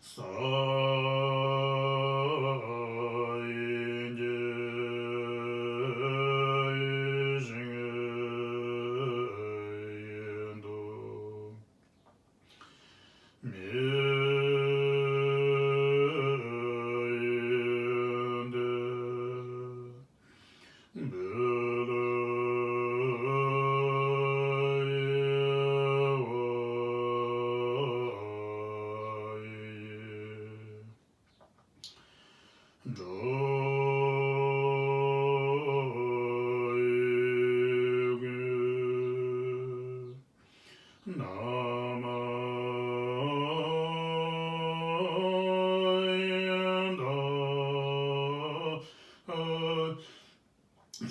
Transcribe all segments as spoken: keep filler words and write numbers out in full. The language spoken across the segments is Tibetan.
ས་ཡི་འགྱེད་ཞིང་དུ་མི་ཡི་འདི། འབུལ་ཡི་བ་ཡི། འགྲོ་ཡི་གུ་ན་མ་ཡི་ད།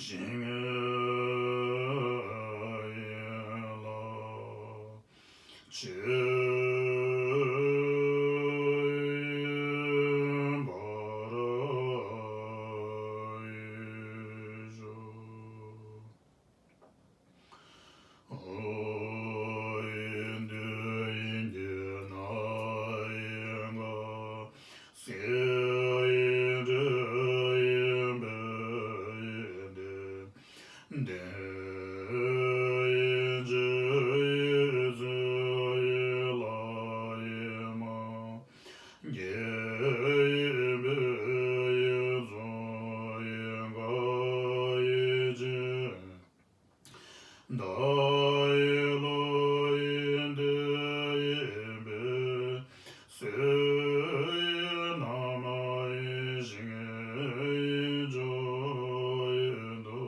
ཞིང་ཡན་ལག་ཆོས་ཡིན་པར་ཤོག་ཨོ་ཡིན་འདི་ཡིན་གྱི་ན་ཡིན་ག་སེ་ཡི་འབྲི་ཡི་འབུལ་ཡི་འདི། འདི་ཡི་འཇུ་ཡི་ཚུ་ཡི་ལ་ཡི་མ། འགྱེད་ཡི་འབུལ་ཡི་ཚུ་ཡི་ག་ཡི་ཅི། ད་ཡི་ལོ་ཡི་འདི་ཡི་འབད་སོ་ཡི་ན་མ་ཡི་ཞིང་ཡི་ཇོ་ཡི་དུ་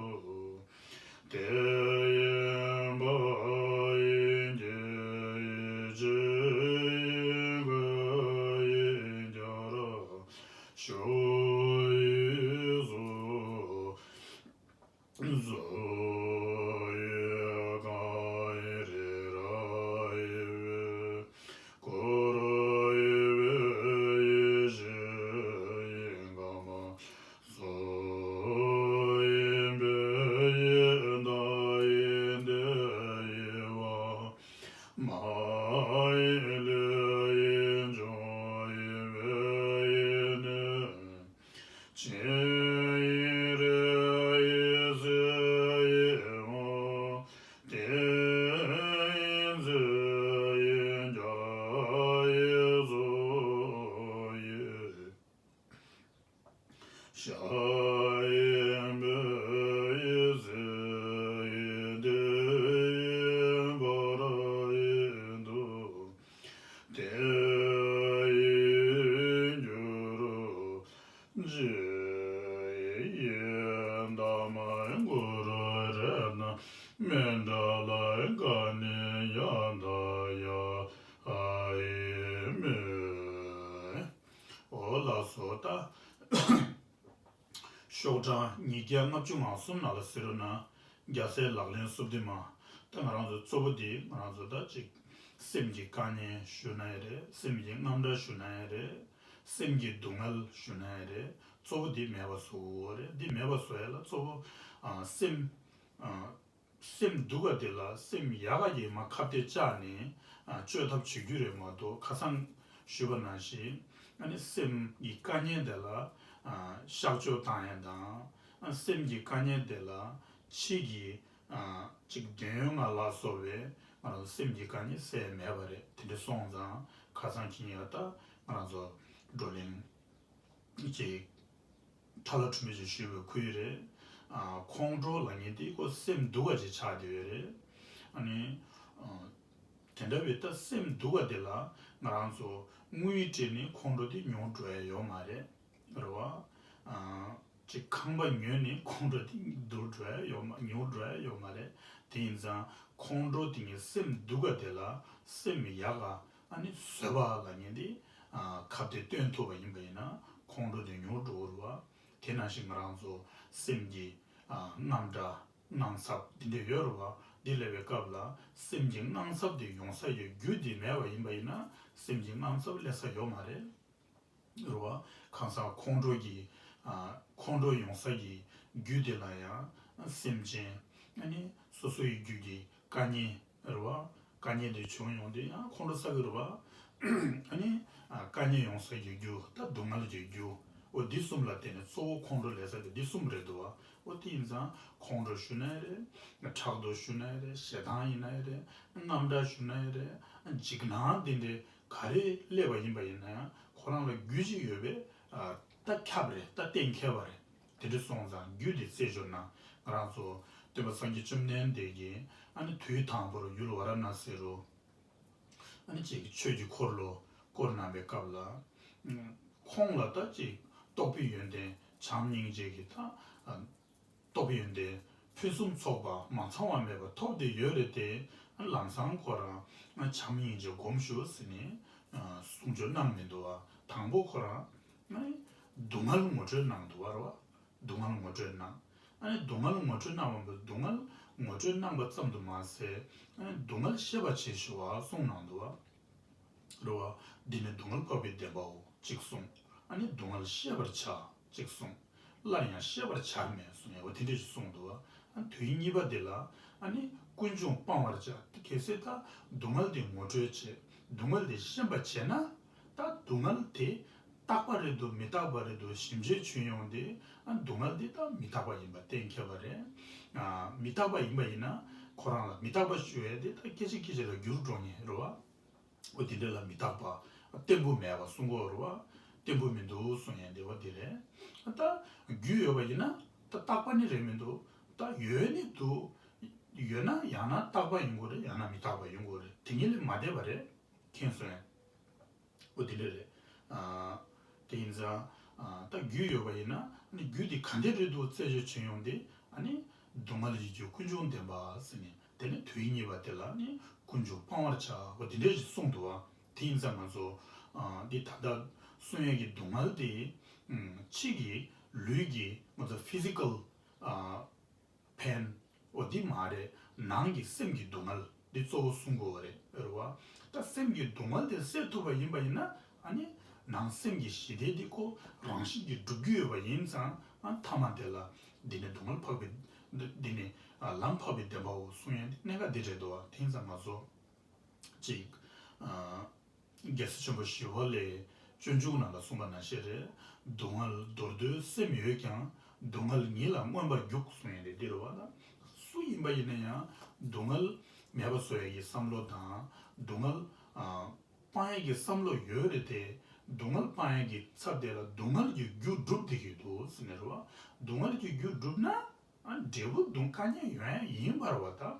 དེ་ཡི་བ་ཡི་འགྱེད་ཡི་ཅི་ག་ཡི་རྒྱ་ར་ཤོ་ཡི་སོ། བཟོ་ཡི་ག་ཡི་རེ་ར་ཡི་བེ་ཀོ་ར་ཡི་བེ་ཡི་ཞི་ཡི་ག་མ་བཟོ་ཡི་བེ་ཡི་ད་ཡི་དེ་ཡི་བ་མ་ཡི་ལེ་ཡི་འཇོ་ཡི་བེ་ཡི་ནི། ཆེ་ཡི་རེ་ཡི་སེ་ཡི་མ། ཏེ་ཡི་ཛི་ཡི་རྒྱ་ཡི་ཟོ་ཡི། ཤ་ཡི་བེ་ཡི་ཟེ་ཡི་དེ་ཡི་བ་ར་ཡི་དུ། དེ་ཡི་འགྱུར་རོ། ཇི་ཡི་ཡི་ད་མ་གུ་རུ་རེ་ན་མེ་འདྲ་ལ་ག་ནི་ཡ་ད་ཡ་ཨ་ཡི་མེ། འོ་ལགས་སོ་ད། ཤོག་གྲངས་ཉིས་བརྒྱ་ལྔ་བཅུ་ང་གསུམ་ནང་ལ་ཟེར་རུ་ན། རྒྱལ་སྲས་ལག་ལེན་སོ་བདུན་མ། ད་ང་རང་ཚོ་གཙོ་བོ་འདི་ང་རང་ཚོ་ད་ཅིག་སེམས་ཀྱི་དཀའ་ངལ་ཞུ་ན་ཡང་རེད། སེམས་ཀྱི་རྔམ་སྐྲག་ཞུ་ན་ཡང་རེད། སེམས་ཀྱི་སྡུག་བསྔལ་ཞུ་ན་ཡང་རེད། གཙོ་བོ་འདི་མེད་པ་བཟོ་དགོས་རེད། འདི་མེད་པ་བཟོ་ཡ་ལ་གཙོ་བོ་ཨ་སེམས་ཨ་སེམས་སྡུག་ག་དེ་ལ་སེམས་ཡག་ག་གིས་མ་ཁ་གཏད་བཅག་ནས་ཨ་བཅོས་ཐབས་བྱེད་རྒྱུ་རེད་མ་གཏོགས། ཁ་སང་ཞུས་པ་ནང་བཞིན་ཨ་ནི་སེམས་ཀྱི་དཀའ་ངལ་དེ་ལ་ཨ་གཤག་བཅོས་བཏང་ཡ་དང་། ཨ་སེམས་ཀྱི་དཀའ་ངལ་དེ་ལ་ཕྱི་གི་ཨ་ཅིག་འདོད་ཡོན་ལ་སོགས་པའི་ང་རང་ཚོ་སེམས་ཀྱི་དཀའ་ངལ་སེལ་མེད་པ་རེད། དེ་འདྲ་སོང་ཙང་ཁ་སང་ཁྱེད་ཡ་ད་ང་རང་ཚོ་བགྲོ་གླེང་ཅིག་ཁྲ་ལ་ཁྲུམ་པའི་ཅིག་ཞུས་པའི་ཁུལ་རེད། ཨ་ཁོང་ཁྲོ་ལབ་མཁན་དེ་ཁོ་སེམས་སྡུག་ག་ཅིག་ཆགས་བསྡད་ཡོད་རེད། ཨ་ནི་ཨ་དེ་འདྲ་བའི་ད་སེམས་སྡུག་ག་དེ་ལ་ང་རང་ཚོ་དངུལ་སྤྲད་ནས་ཁོང་ཁྲོ་དེ་ཉུང་འགྲོ་ཡ་ཡོད་མ་རེད། རེད་བ། ཨ་ཅིག་ཁང་པ་ཉོས་ནས་ཁོང་ཁྲོ་དེ་སྡུག་འགྲོ་ཡ་ཡོད་མ་ཉུང་འགྲོ་ཡ་ཡོད་མ་རེད། དེ་ཡིན་ཙང་ཁོང་ཁྲོ་དེ་ངའི་སེམས་སྡུག་ག་དེ་ལ་སེམས་ཡག་ག་ཨ་ནི་བཟོད་པ་ལབ་མཁན་དེ་ཨ་ཁ་གཏད་སྟོན་ཐུབ་པ་ཡིན་པ་ཡིན་ན་ཁོང་ཁྲོ་དེ་ཉུང་འགྲོ་གི་རེད་བ། དེ་ནང་བཞིན་ང་རང་ཚོ་སེམས་ཀྱི་ཨ་རྔམ་སྐྲག་དངངས་འཚབ་དེ་འདྲ་ཡོད་རེད་བ། འདི་སླེབས་པའི་སྐབས་ལ་སེམས་ཀྱི་དངངས་འཚབ་དེ་ཡོང་ས་ཡོད་རྒྱུ་དེ་མེད་པ་ཡིན་པ་ཡིན་ན་སེམས་ཀྱི་དངངས་འཚབ་སླེབས་ས་ཡོད་མ་རེད། རེད་བ། གང་ཟག་ཁོང་ཁྲོ་གི་ཨ་ཁོང་ཁྲོ་ཡོང་ས་ཀྱི་རྒྱུ་དེ་ལ་ཡང་སེམས་ཅན་ཨ་ནི་སོ་སོ་ཡི་རྒྱུད་ཀྱི་དཀའ་ངལ་རེད་བ། དཀའ་ངལ་དེ་བྱུང་ཡོང་དུས་ཡང་ཁོང་ཁྲོ་ཟ་གི་རེད་བ། ཨ་ནི་ཨ་དཀའ་ངལ་ཡོང་ས་ཀྱི་རྒྱུ་ད་སྡུག་བསྔལ་གྱི་རྒྱུ། འོ་འདི་གསུམ་ལ་བརྟེན་ནས་གཙོ་བོ་ཁོང་ཁྲོ་ལས་ས་དེ་འདི་གསུམ་རེད་འདུག་བ། འོ་དེ་ཡིན་ཙང་ཁོང་ཁྲོ་ཞུ་ན་ཡང་རེད། ཕྲག་དོག་ཞུ་ན་ཡང་རེད། ཞེ་སྡང་ཡིན་ན་ཡང་རེད། དངངས་སྐྲག་ཞུ་ན་ཡང་རེད། འཇིགས་སྣང་འདི་འདྲའི་ག་རེ་སླེབས་པ་ཡིན་པ་ཡིན་ན་ཡང་ཁོ་རང་ལ་རྒྱུ་ཅིག་ཡོད་པས། ཨ་ད་ཁྱབ་རེད། ད་གཏན་འཁེལ་བ་རེད། དེ་འདྲ་སོང་ཙང་རྒྱུ་དེ་རྩད་གཅོད་ན་ང་རང་ཚོ་སྟོན་པ་སངས་རྒྱས་བཅོམ་ལྡན་འདས་ཀྱིས་ཨ་ནི་དུས་དང་པོར་ཡུལ་ཝཱ་ར་ཎཱ་སི་རུ་ཨ་ནི་ཅིག་ཆོས་ཀྱི་འཁོར་ལོ་བསྐོར་གནང་བའི་སྐབས་ལ། ཁོང་ལ་ད་ཅིག་རྟོགས་པའི་ཡོན་ཏན་བྱམས་སྙིང་རྗེ་གི་ད་རྟོགས་པའི་ཡོན་ཏན་ཕུན་སུམ་ཚོགས་པ་མ་ཚང་བ་མེད་པ་ཐོབ་བསྡད་ཡོད་རེད་དེ། ལམ་སང་ཁོ་རང་བྱམས་སྙིང་རྗེ་སྒོམ་ཤོག་ཟེར་ནས་གསུང་ཆོས་གནང་མི་འདུག་བ། དང་པོ་ཁོ་རང་སྡུག་བསྔལ་ངོ་སྤྲོད་གནང་འདུག་བ་རེད་བ། སྡུག་བསྔལ་ངོ་སྤྲོད་གནང་། ཨ་ནི་སྡུག་བསྔལ་ངོ་སྤྲོད་གནང་བ་སྡུག་བསྔལ་ངོ་སྤྲོད་གནང་བ་ཙམ་དུ་མ་ཟད། ཨ་ནི་སྡུག་བསྔལ་ཤེས་པར་བྱེད་ཤོག་ཨ་གསུངས་གནང་འདུག་བ། རེད་བ། འདི་ནི་སྡུག་བསྔལ་འཕགས་པའི་བདེན་པའོ་གཅིག་གསུངས། ཨ་ནི་སྡུག་བསྔལ་ཤེས་པར་བྱ་གཅིག་གསུངས། སླར་ཡང་ཤེས་པར་བྱར་མེད་གསུངས་ཡ་བ་དེ་འདྲ་ཞིག་གསུངས་འདུག་བ། ཨ་དུས་གཉིས་པ་དེ་ལ་ཨ་ནི་ཀུན་འབྱུང་སྤང་བར་བྱ། གལ་སྲིད་ད་སྡུག་བསྔལ་དེ་ངོ་སྤྲོད་བྱེད། སྡུག་བསྔལ་དེ་ཤེས་པར་བྱས་ན། ད་སྡུག་བསྔལ་དེ་རྟག་པ་རེད་འདུག་མི་རྟག་པ་རེད་འདུག་ཞིབ་འཇུག་བྱེད་ཡོང་དེ། ཨ་སྡུག་བསྔལ་དེ་ད་མི་རྟག་པ་ཡིན་པ་གཏན་འཁེལ་བ་རེད། ཨ་མི་རྟག་པ་ཡིན་པ་ཡིན་ན་ཁོ་རང་ལ་མི་རྟག་པ་ཞུ་ཡས་དེ་ད་སྐད་ཅིག་སྐད་ཅིག་ལ་འགྱུར་འགྲོ་ངེས་རེད་བ། འོ་དེ་འདྲ་ལ་མི་རྟག་པ་བརྟན་པོ་མེད་པ་གསུང་གི་ཡོད་རེད་བ། བརྟན་པོ་མི་འདུག་གསུང་ཡས་དེ་བ་དེ་རེད། ད་རྒྱུ་ཡོད་པ་ཡིན་ན་ད་རྟག་པ་ནི་རེད་མི་འདུག་ད་ཡོད་ནི་འདུག་ཡོད་ན་ཡང་ན་རྟག་པ་ཡིན་དགོས་རེད། ཡང་ན་མི་རྟག་པ་ཡིན་དགོས་རེད། དེ་གཉིས་ལས་མ་འདས་པ་རེད། མཁྱེན་སོང་ངས། འོ་དེ་འདྲ་རེད། ཨ་དེ་ཡིན་ཙང་ཨ་ད་རྒྱུ་ཡོད་པ་ཡིན་ན་ཨ་ནི་རྒྱུ་དེ་ག་འདྲ་རེད་འདུག་རྩད་གཅོད་བྱེད་ཡོང་དེ། ཨ་ནི་སྡུག་བསྔལ་གྱི་རྒྱུ་ཀུན་འབྱུང་བདེན་པ་ཟེར་ནས་དེ་ནི་དུས་གཉིས་པ་དེ་ལ་ནི་ཀུན་འབྱུང་སྤང་བར་བྱ་བ་དེ་འདྲ་ཞིག་གསུངས་འདུག་བ། དེ་ཡིན་ཙང་ང་ཚོ་ཨ་འདི་ད་ལྟ་གསུང་ཡས་ཀྱི་སྡུག་བསྔལ་དེ་ཨ་ཕྱི་གི་ལུས་ཀྱི་ང་ཚོ་ཕི་ཟི་ཀལ་ཨ་ཕན། འོ་འདི་མ་རེད། ནང་གི་སེམས་ཀྱི་སྡུག་བསྔལ་འདི་གཙོ་བོ་གསུང་དགོས་པ་རེད། རེད་བ། ད་སེམས་ཀྱི་སྡུག་བསྔལ་དེ་སེལ་ཐུབ་པ་ཡིན་པ་ཡིན་ན་ཨ་ནི་ནང་སེམས་ཀྱི་ཞི་བདེ་འདི་ཁོ་རང་བཞིན་གྱིས་འགྲུབ་ཀྱི་ཡོད་པ་ཡིན་ཙང་ཨ་ཐ་མ་དེ་ལ་འདི་ནི་སྡུག་བསྔལ་འཕགས་པའི་འདི་ནི་ཨ་ལམ་འཕགས་པའི་བདེན་པའོ་གསུང་ཡས་འདི་གནད་འགག་འདི་རེད་འདུག་བ། དེ་ཡིན་ཙང་ང་ཚོ་ཅིག་ཨ། རྒྱལ་སྲས་ཆེན་པོ་ཞི་བ་ལྷའི་སྤྱོད་འཇུག་ནང་ལ་གསུངས་པ་ནང་བཞིན་རེད། སྡུག་བསྔལ་འདོར་འདོད་སེམས་ཡོད་ཀྱང་། སྡུག་བསྔལ་ཉིད་ལ་མངོན་པར་རྒྱུག་གསུངས་ཡས་རེད། འདི་རེད་བ། ད་སུ་ཡིན་པ་ཡིན་ན་ཡང་སྡུག་བསྔལ་མེད་པ་བཟོ་ཡས་ཀྱི་བསམ་བློ་དང་སྡུག་བསྔལ་ཨ་སྤང་ཡས་ཀྱི་བསམ་བློ་ཡོད་རེད་དེ། སྡུག་བསྔལ་སྤང་ཡས་ཀྱི་ཚབ་དེ་ལ་སྡུག་བསྔལ་གྱི་རྒྱུ་སྒྲུབ་བསྡད་ཀྱི་འདུག་ཟེར་ནས་རེད་བ། སྡུག་བསྔལ་གྱི་རྒྱུ་སྒྲུབ་ན་ཨ་འབྲས་བུ་སྡུག་དཀའ་ངལ་ཡོང་ཡས་ཡིན་པ་རེད་བ།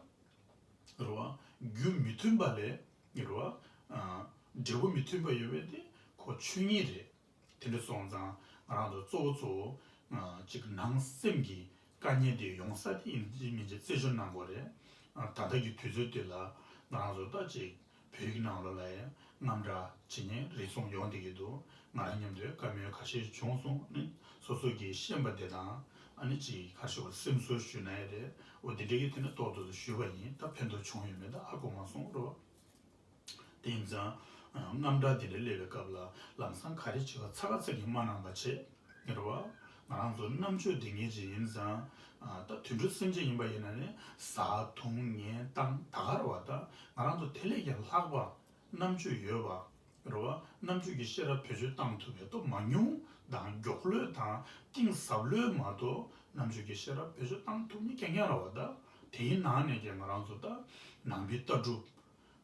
ད། རེད་བ། རྒྱུ་མི་མཐུན་པ་ལས། རེད་བ། ཨ་འབྲས་བུ་མི་མཐུན་པ་ཡོད་པས་དེ་ཁོ་ཆོས་ཉིད་རེད། དེ་འདྲ་སོང་ཙང་ང་རང་ཚོ་གཙོ་བོ་གཙོ་བོ་ཨ་ཅིག་ནང་སེམས་ཀྱི་དཀའ་ངལ་དེ་ཡོང་ས་དེ་ཡིན་གཅིག་མིན་གཅིག་རྩད་གཅོད་གནང་དགོས་རེད། ཨ་ད་ལྟ་གི་དུས་ཚོད་དེ་ལ་ང་རང་ཚོ་ད་ཅིག་བོད་ཡིག་ནང་ལོགས་ལ་ཡང་རྔམ་སྐྲག་བྱེད་མཁན་རེ་ཟུང་ཡོང་བསྡད་ཀྱི་འདུག་ང་རང་མཉམ་དུ་བཀའ་མོལ་ཁ་ཤས་བྱུང་སོང་། ནི་སོ་སོ་གིས་ཤེས་པ་དེ་དང་ཨ་ནི་ཅིག་ཁ་ཤས་པར་སེམས་གསོ་ཞུས་ན་ཡང་རེད། འོ་དེ་འདྲ་གི་དེ་ནི་ཏོག་ཏོག་ཏུ་ཞུས་པ་ཡིན། ད་ཕན་ཐོགས་བྱུང་ཡོད་མེད་ད་ཧ་གོ་མ་སོང་རོ། དེ་ཡིན་ཙང་རྔམ་སྐྲག་དེ་འདྲ་སླེབས་པའི་སྐབས་ལ་ལམ་སང་ག་རེ་བྱེད་པ་ཚ་ག་ཚ་གི་མ་གནང་པ་བྱེད། རེད་བ། ང་རང་ཚོ་རྣམ་དཔྱོད་ལྡན་མཁན་ཅིག་ཡིན་ཙང་། ཨ་ད་དུད་འགྲོ་སེམས་ཅན་ཡིན་པ་ཡིན་ན་ནི་ཟ་འཐུང་ཉལ་བཏང་ད་ག་རེད་བ། ད་ང་རང་ཚོ་དེ་ལས་ཀྱང་ལྷག་པ་རྣམ་དཔྱོད་ཡོད་པ་རེད་བ། རྣམ་དཔྱོད་ཀྱི་ཤེས་རབ་བེད་སྤྱོད་བཏང་ཐུབ་པའི་སྟོབས་མང་ཉུང་དང་མགྱོགས་ལོས་དང་གཏིང་ཟབ་ལོས་མ་གཏོགས་རྣམ་དཔྱོད་ཀྱི་ཤེས་རབ་བེད་སྤྱོད་བཏང་ཐུབ་ནི་རྐྱང་རྐྱང་རེད་བ། ད་དེའི་ནང་ནས་ཀྱང་ང་རང་ཚོ་ད་ནང་པའི་ལྟ་གྲུབ།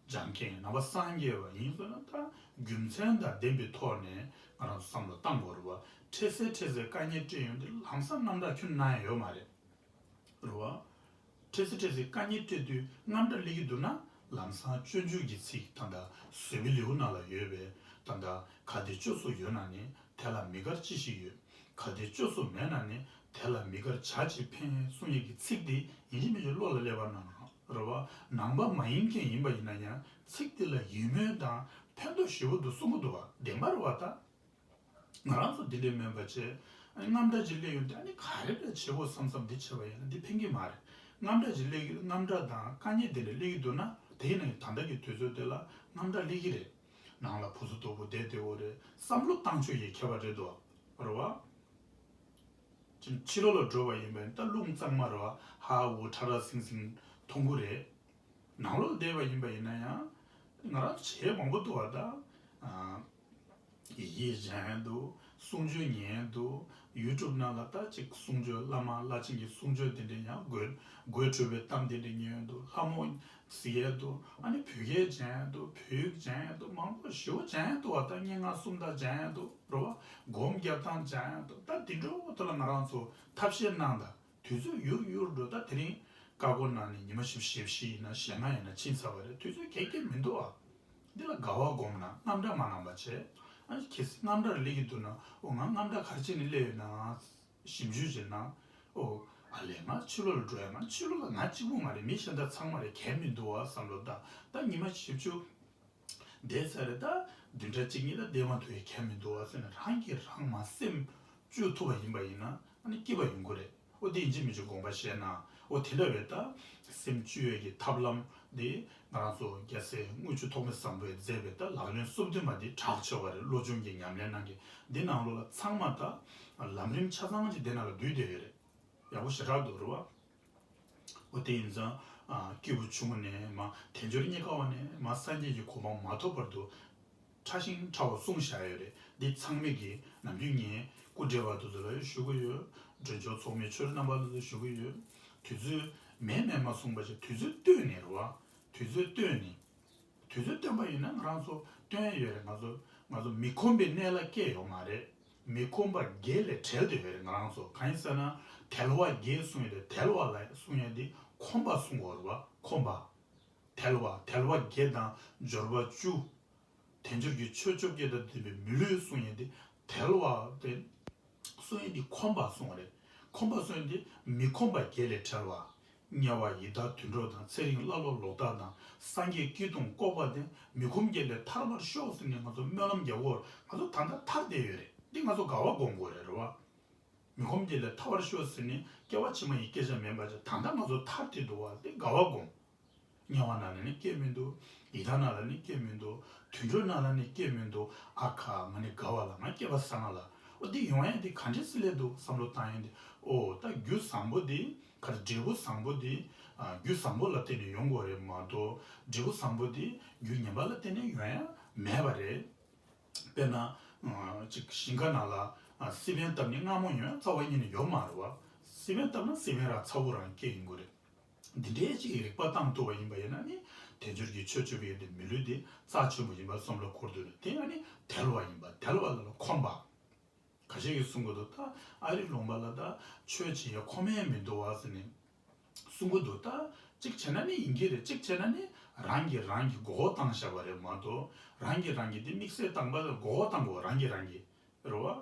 སྦྱང་མཁན་ནང་པ་སངས་རྒྱས་པ་ཡིན་ཟེར་ན་ད་རྒྱུ་མཚན་དང་ལྡན་པའི་ཐོག་ནས་ང་རང་ཚོ་བསམ་བློ་བཏང་དགོས་རེད་བ། འཕྲལ་སེལ་འཕྲལ་སེལ་དཀའ་ངལ་འཕྲད་ཡོང་དུས་ལམ་སང་རྔམ་སྐྲག་ཁྱོན་ནས་ཡོད་མ་རེད། རེད་བ། འཕྲལ་སེལ་འཕྲལ་སེལ་དཀའ་ངལ་འཕྲད་དུས་རྔམ་སྐྲག་སླེབས་ཀྱི་འདུག་ན་ལམ་སང་སྤྱོད་འཇུག་གི་ཚིག་ད་ལྟ་བཟོད་པའི་ལེའུ་ནང་ལ་ཡོད་པའི་ད་ལྟ་གལ་ཏེ་བཅོས་སུ་ཡོད་ན་ནི་དེ་ལ་མི་དགར་ཅི་ཞིག་ཡོད། གལ་ཏེ་བཅོས་སུ་མེད་ན་ནི་དེ་ལ་མི་དགར་བྱ་ཅིག་ཕན་གསུང་ཡས་ཀྱི་ཚིག་འདི་ཡིན་གཅིག་མིན་གཅིག་བློ་ལ་སླེབས་པ་གནང་རོགས། རེད་བ། ནང་པ་མ་ཡིན་མཁན་ཡིན་པ་ཡིན་ན་ཡང་ཚིག་འདི་ལ་ཡིད་སྨོན་དང་ཕན་ཐོགས་ཞེ་པོ་འདུག་གསུང་གི་འདུག་བ། བདེན་པ་རེད་བ་ད། ང་རང་ཚོ་འདི་འདྲའི་སྨན་པ་བྱས། ཨ་ནི་རྔམ་སྐྲག་ཅིག་སླེབས་ཡོང་དུས་ཨ་ནི་ག་རེ་འདྲ་བྱེད་དགོས་བསམ་བསམ་འདི་བྱས་པ་ཡིན་ན་འདི་ཕན་གྱི་མ་རེད། རྔམ་སྐྲག་ཅིག་སླེབས་ཀྱི་རྔམ་སྐྲག་དང་དཀའ་ངལ་འདི་འདྲ་སླེབས་ཀྱི་འདུག་ན་དེ་ཡིན་ན་ད་ལྟ་གི་དུས་ཚོད་འདི་ལ་རྔམ་སྐྲག་སླེབས་ཀྱི་རེད། ནང་ལ་ཕུ་སུ་སྟུག་པོ་བསྡད་བསྡད་འོ་རེད། བསམ་བློ་བཏང་ཕྱོགས་ཀྱི་ཁྱད་པར་རེད་དོ། རེད་བ། ཅིག་ཕྱི་ལོགས་ལ་འགྲོ་བ་ཡིན་པས་ད་རླུང་གཙང་མ་རེད་བ། ཧ་འུ་ཁྲ་ར་སིང་སིང་མཐོང་གི་རེད། ནང་ལོགས་ལ་བསྡད་པ་ཡིན་པ་ཡིན་ན་ཡང་། ང་རང་བྱས་མང་པོ་འདུག་བ་ད། ཡི་གེ་སྦྱང་ཡས་འདུག་གསུང་ཆོས་ཉན་ཡས་འདུག YouTube ནང་ལ་ད་ཅིག་གསུང་ཆོས་བླ་མ་བླ་ཆེན་གྱི་གསུང་ཆོས་དེ་འདྲ་ཡང་དགོད་དགོད་བྲོ་བའི་གཏམ་དེ་འདྲ་ཉན་ཡས་འདུག་ལྷ་མོ་གཟིགས་ཡས་འདུག་ཨ་ནི་བོད་སྐད་སྦྱང་ཡས་འདུག་བོད་ཡིག་སྦྱང་ཡས་འདུག་མང་པོ་ཞེ་པོ་སྦྱང་ཡས་འདུག་བ། ད་སྙན་ངག་སུམ་རྟགས་སྦྱང་ཡས་འདུག་རེད་བ། སྒོམ་རྒྱབ་སྟངས་སྦྱང་ཡས་འདུག་ད་དེ་འདྲ་བོ་དེ་ལ་ང་རང་ཚོ་ཐབས་ཤེས་གནང་དང་། དུས་ཚོད་ཡུར་ཡུར་འགྲོ། ད་དེ་རིང་ཀ་ཀོ་ནང་ནས་ཉི་མ་བཞི་བཅུ་ཞེ་བཞི་ཡིན་ན་ཞེ་ལྔ་ཡིན་ན་ཕྱིན་ཚར་བ་རེད། དུས་ཚོད་གས་གས་མི་འདུག་ཨ། འདི་ལ་དགའ་བ་སྒོམ་ན་རྔམ་སྐྲག་མ་གནང་བ་བྱས། ཨ་ནི་གལ་སྲིད་རྔམ་སྐྲག་སླེབས་ཀྱི་འདུག་ན། ཨོ་ང་རྔམ་སྐྲག་ག་རེ་བྱས་ནས་སླེབས་ཡོད་ན་ཞིབ་འཇུག་བྱས་ན། ཨོ་ཨ་ལས་ང་ཕྱི་ལོགས་ལ་འགྲོ་ཡ། ང་ཕྱི་ལོགས་ལ་ང་གཅིག་པུ་མ་རེད། མི་གཞན་དག་ཚང་མ་རེད། གས་མི་འདུག་ཨ་བསམ་བློ་བཏང་། ད་ཉི་མ་བཞི་བཅུ་བསྡད་ཚར་རེད། ད་བདུན་ཕྲག་གཅིག་གཉིས་ད་བསྡད་མ་ཐུབ་ཡས་གས་མི་འདུག་ཨ་ཟེར་ནས་རང་གིས་རང་མར་སེམས་བཅོས་ཐུབ་པ་ཡིན་པ་ཡིན་ན་ཨ་ནི་སྐྱིད་པ་ཡོང་གི་རེད། ཨོ་དེ་ཡིན་གཅིག་མིན་གཅིག་དགོངས་པ་བཞེས་ན། ཨོ་དེ་འདྲ་བའི་ད་སེམས་བཅོས་ཡས་ཀྱི་ཐབས་ལམ་དེ་ང་རང་ཚོ་རྒྱལ་སྲས་དངུལ་ཆུ་ཐོགས་མེད་བཟང་པོས་མཛད་པའི་ད་ལག་ལེན་སོ་བདུན་པ་འདི་གྲགས་ཆེ་བ་རེད། བློ་སྦྱོང་གི་ཉམས་ལེན་གནང་གི་འདི་ནང་ལོགས་ལ་ཚང་མ་ད་ལམ་རིམ་ཆ་ཚང་ཅིག་དེ་ནང་ལ་འདུས་བསྡད་ཡོད་རེད། ཡག་པོ་ཞེ་དྲག་འདུག་རེད་བ། འོ་དེ་ཡིན་ཙང་། ཨ་སྐྱེས་བུ་ཆུང་ངུ་ནས་མར་དལ་འབྱོར་རྙེད་དཀའ་བ་ནས་མར་སངས་རྒྱས་ཀྱི་གོ་འཕང་མ་ཐོབ་བར་དུ་ཕྲ་ཞིང་ཕྲ་བ་གསུངས་བཞག་ཡོད་རེད། འདི་ཚང་མས་ཀྱིས་ནམ་རྒྱུན་ངས་སྐུ་བགྲེས་པ་དེ་ཚོ་ལ་ཞུ་གི་ཡོད། མགྲོན་ཆོས་ཚོགས་མིའི་ཆོས་ར་རྣམ་པ་ལ་ཚོ་ཞུ་གི་ཡོད། དུས་ཚོད་མེད་མེད་མ་གསུངས་པ་ཞིག་དུས་ཚོད་བཏོན་ནས་རེད་བ། དུས་ཚོད་བཏོན་ནས། དུས་ཚོད་བཏོན་པ་ཡིན་ན་ང་རང་ཚོ་བཏོན་ཡོད་རེད། ང་ཚོ་ང་ཚོ་མི་ཁོམ་པའི་གནས་ལ་སྐྱེས་ཡོད་མ་རེད། མི་ཁོམ་པ་བརྒྱད་ལས་བྲལ་བསྡད་ཡོད་རེད། ང་རང་ཚོ་གང་ཡིན་ཟེར་ན། དལ་བ་བརྒྱད་གསུང་ཡས་དེ། དལ་བ་ལ་གསུང་ཡས་དེ་ཁོམ་པ་གསུང་དགོས་རེད་བ། ཁོམ་པ། དལ་བ་དལ་བ་བརྒྱད་དང་འབྱོར་པ་བཅུ། དལ་འབྱོར་གྱི་ཆོས་བཅོ་བརྒྱད་དང་ལྡན་པའི་མི་ལུས་གསུང་ཡས་དེ། དལ་བ་དེ་གསུང་ཡས་དེ་ཁོམ་པ་གསུང་བ་རེད། ཁོམ་པ་གསུང་ཡས་དེ་མི་ཁོམ་པ་བརྒྱད་ལས་བྲལ་བ། དམྱལ་བ་ཡི་དྭགས་དུད་འགྲོ་དང་། ཚེ་རིང་ཀླ་ཀློ་ལོག་ལྟ་དང་། སངས་རྒྱས་སྐྱིད་གདུང་ལྐོག་པ་དེ། མི་ཁོམ་བརྒྱད་ལས་ཐར་པར་ཤོག་ཟེར་ནས་ང་ཚོ་སྨོན་ལམ་རྒྱག་གོ། ང་ཚོ་ད་ལྟ་ཐར་བསྡད་ཡོད་རེད། འདི་ང་ཚོ་དགའ་བ་སྒོམ་དགོས་རེད། རེད་བ། མི་ཁོམ་བརྒྱད་ལས་ཐར་པར་ཤོག་ཟེར་ནས་སྐྱེ་བ་ཕྱི་མ་ཡི་སྐད་ཆ་མིན་པ་བྱས། ད་ལྟ་ང་ཚོ་ཐར་བསྡད་འདུག་བ། འདི་དགའ་བ་སྒོམ། དམྱལ་བ་ནང་ལ་ནི་སྐྱེ་མི་འདུག་ཡི་དྭགས་ནང་ལ་ནི་སྐྱེ་མི་འདུག་དུད་འགྲོ་ནང་ལ་ནི་སྐྱེ་མི་འདུག་ཨ་ཁ། ང་ནི་དགའ་བ་ལ། ང་སྐྱེ་བ་བཟང་ང་ལ། ཨོ་འདི་ཡོང་ཡས་འདི་ག་འདྲས་སེ་སླེབས་འདུག་བསམ་བློ་བཏང་ཡས་འདི། ཨོ་ད་རྒྱུ་བཟང་པོ་འདི་ག་རེ། འབྲས་བུ་བཟང་པོ་འདི་ཨ་རྒྱུ་བཟང་པོ་ལ་བརྟེན་ནས་ཡོང་དགོས་རེད་མ་གཏོགས། འབྲས་བུ་བཟང་པོ་འདི་རྒྱུ་ངན་པ་ལ་བརྟེན་ནས་ཡོང་ཡ་མེད་པ་རེད། དཔེར་ན་ཨ་ཅིག་ཞིང་ཁ་ནང་ལ་ཨ་སི་པན་བཏབ་ནས་མངར་མོ་ཡོང་ཡ་རྩ་བ་ཉིད་ནས་ཡོད་མ་རེད་བ། སི་པན་བཏབ་ན་སི་པན་རང་ཚ་པོ་རང་སྐྱེ་ཡོང་གི་རེད། འདི་འདྲའི་ཅིག་རིག་པ་བཏང་ཐུབ་པ་ཡིན་པ་ཡིན་ན་ནི། དལ་འབྱོར་གྱི་ཆོས་སྤྱོད་པའི་དེ་མི་ལུས་དེ་རྩ་ཆེན་པོ་ཡིན་པ་བསམ་བློ་འཁོར་འདུག་རེད། དེ་ཡང་ནི་དལ་བ་ཡིན་པ། དལ་བ་ལ་ལ་ཁོམ་པ། ཁ་ཤས་ཀྱིས་གསུང་གི་འདུག་ད་ཨ་རི་ལུང་པ་ལ་ད་ཆོས་བྱེད་ཡ་ཁོམ་ཡ་མི་འདུག་བ་ཟེར་ནས་གསུང་གི་འདུག་ད་གཅིག་བྱས་ན་ནི་ཡིན་གྱི་རེད། གཅིག་བྱས་ན་ནི་རང་གིས་རང་གི་མགོ་སྐོར་བཏང་བཞག་པ་རེད་མ་གཏོགས། རང་གིས་རང་གི་དེ་དམིགས་བསལ་བཏང་པ་ལ་མགོ་སྐོར་བཏང་དགོས། རང་གིས་རང་གི་རེད་བ།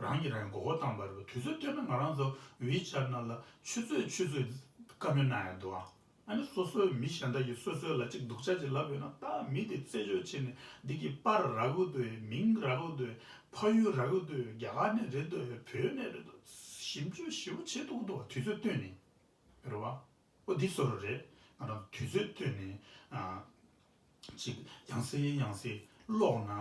རང་གིས་རང་གི་མགོ་སྐོར་བཏང་པ་རེད་བ། དུས་ཚོད་བཏོན་ན་ང་རང་ཚོ་ཝི་ཆེ་ཊི་ནང་ལ་ཆུ་ཚོད་ཆུ་ཚོད་བཀའ་མོལ་གནང་ཡ་འདུག་ཨ། ཨ་ནི་སོ་སོའི་མི་གཞན་དག་གིས་སོ་སོའི་ལ་ཅིག་སྡུག་ཅག་ཅིག་ལབ་ཡོད་ན། ད་མི་དེ་རྩད་གཅོད་བྱས་ནས་འདི་གི་པར་རག་གི་འདུག་མིང་རག་གི་འདུག་ཕ་ཡུལ་རག་གི་འདུག་རྒྱ་གར་ནས་རེད་འདུག་བོད་ནས་རེད་འདུག་ཞིབ་འཇུག་ཞིབ་པོ་བྱེད་ཐུབ་ཀྱི་འདུག་བ། དུས་ཚོད་བཏོན་ནས། རེད་བ། ཨོ་འདི་བཟོ་འདྲ་རེད། ང་རང་དུས་ཚོད་བཏོན་ནས་ཨ་ཅིག་ཡང་སེ་ཡང་སེ་ཀློག་ན།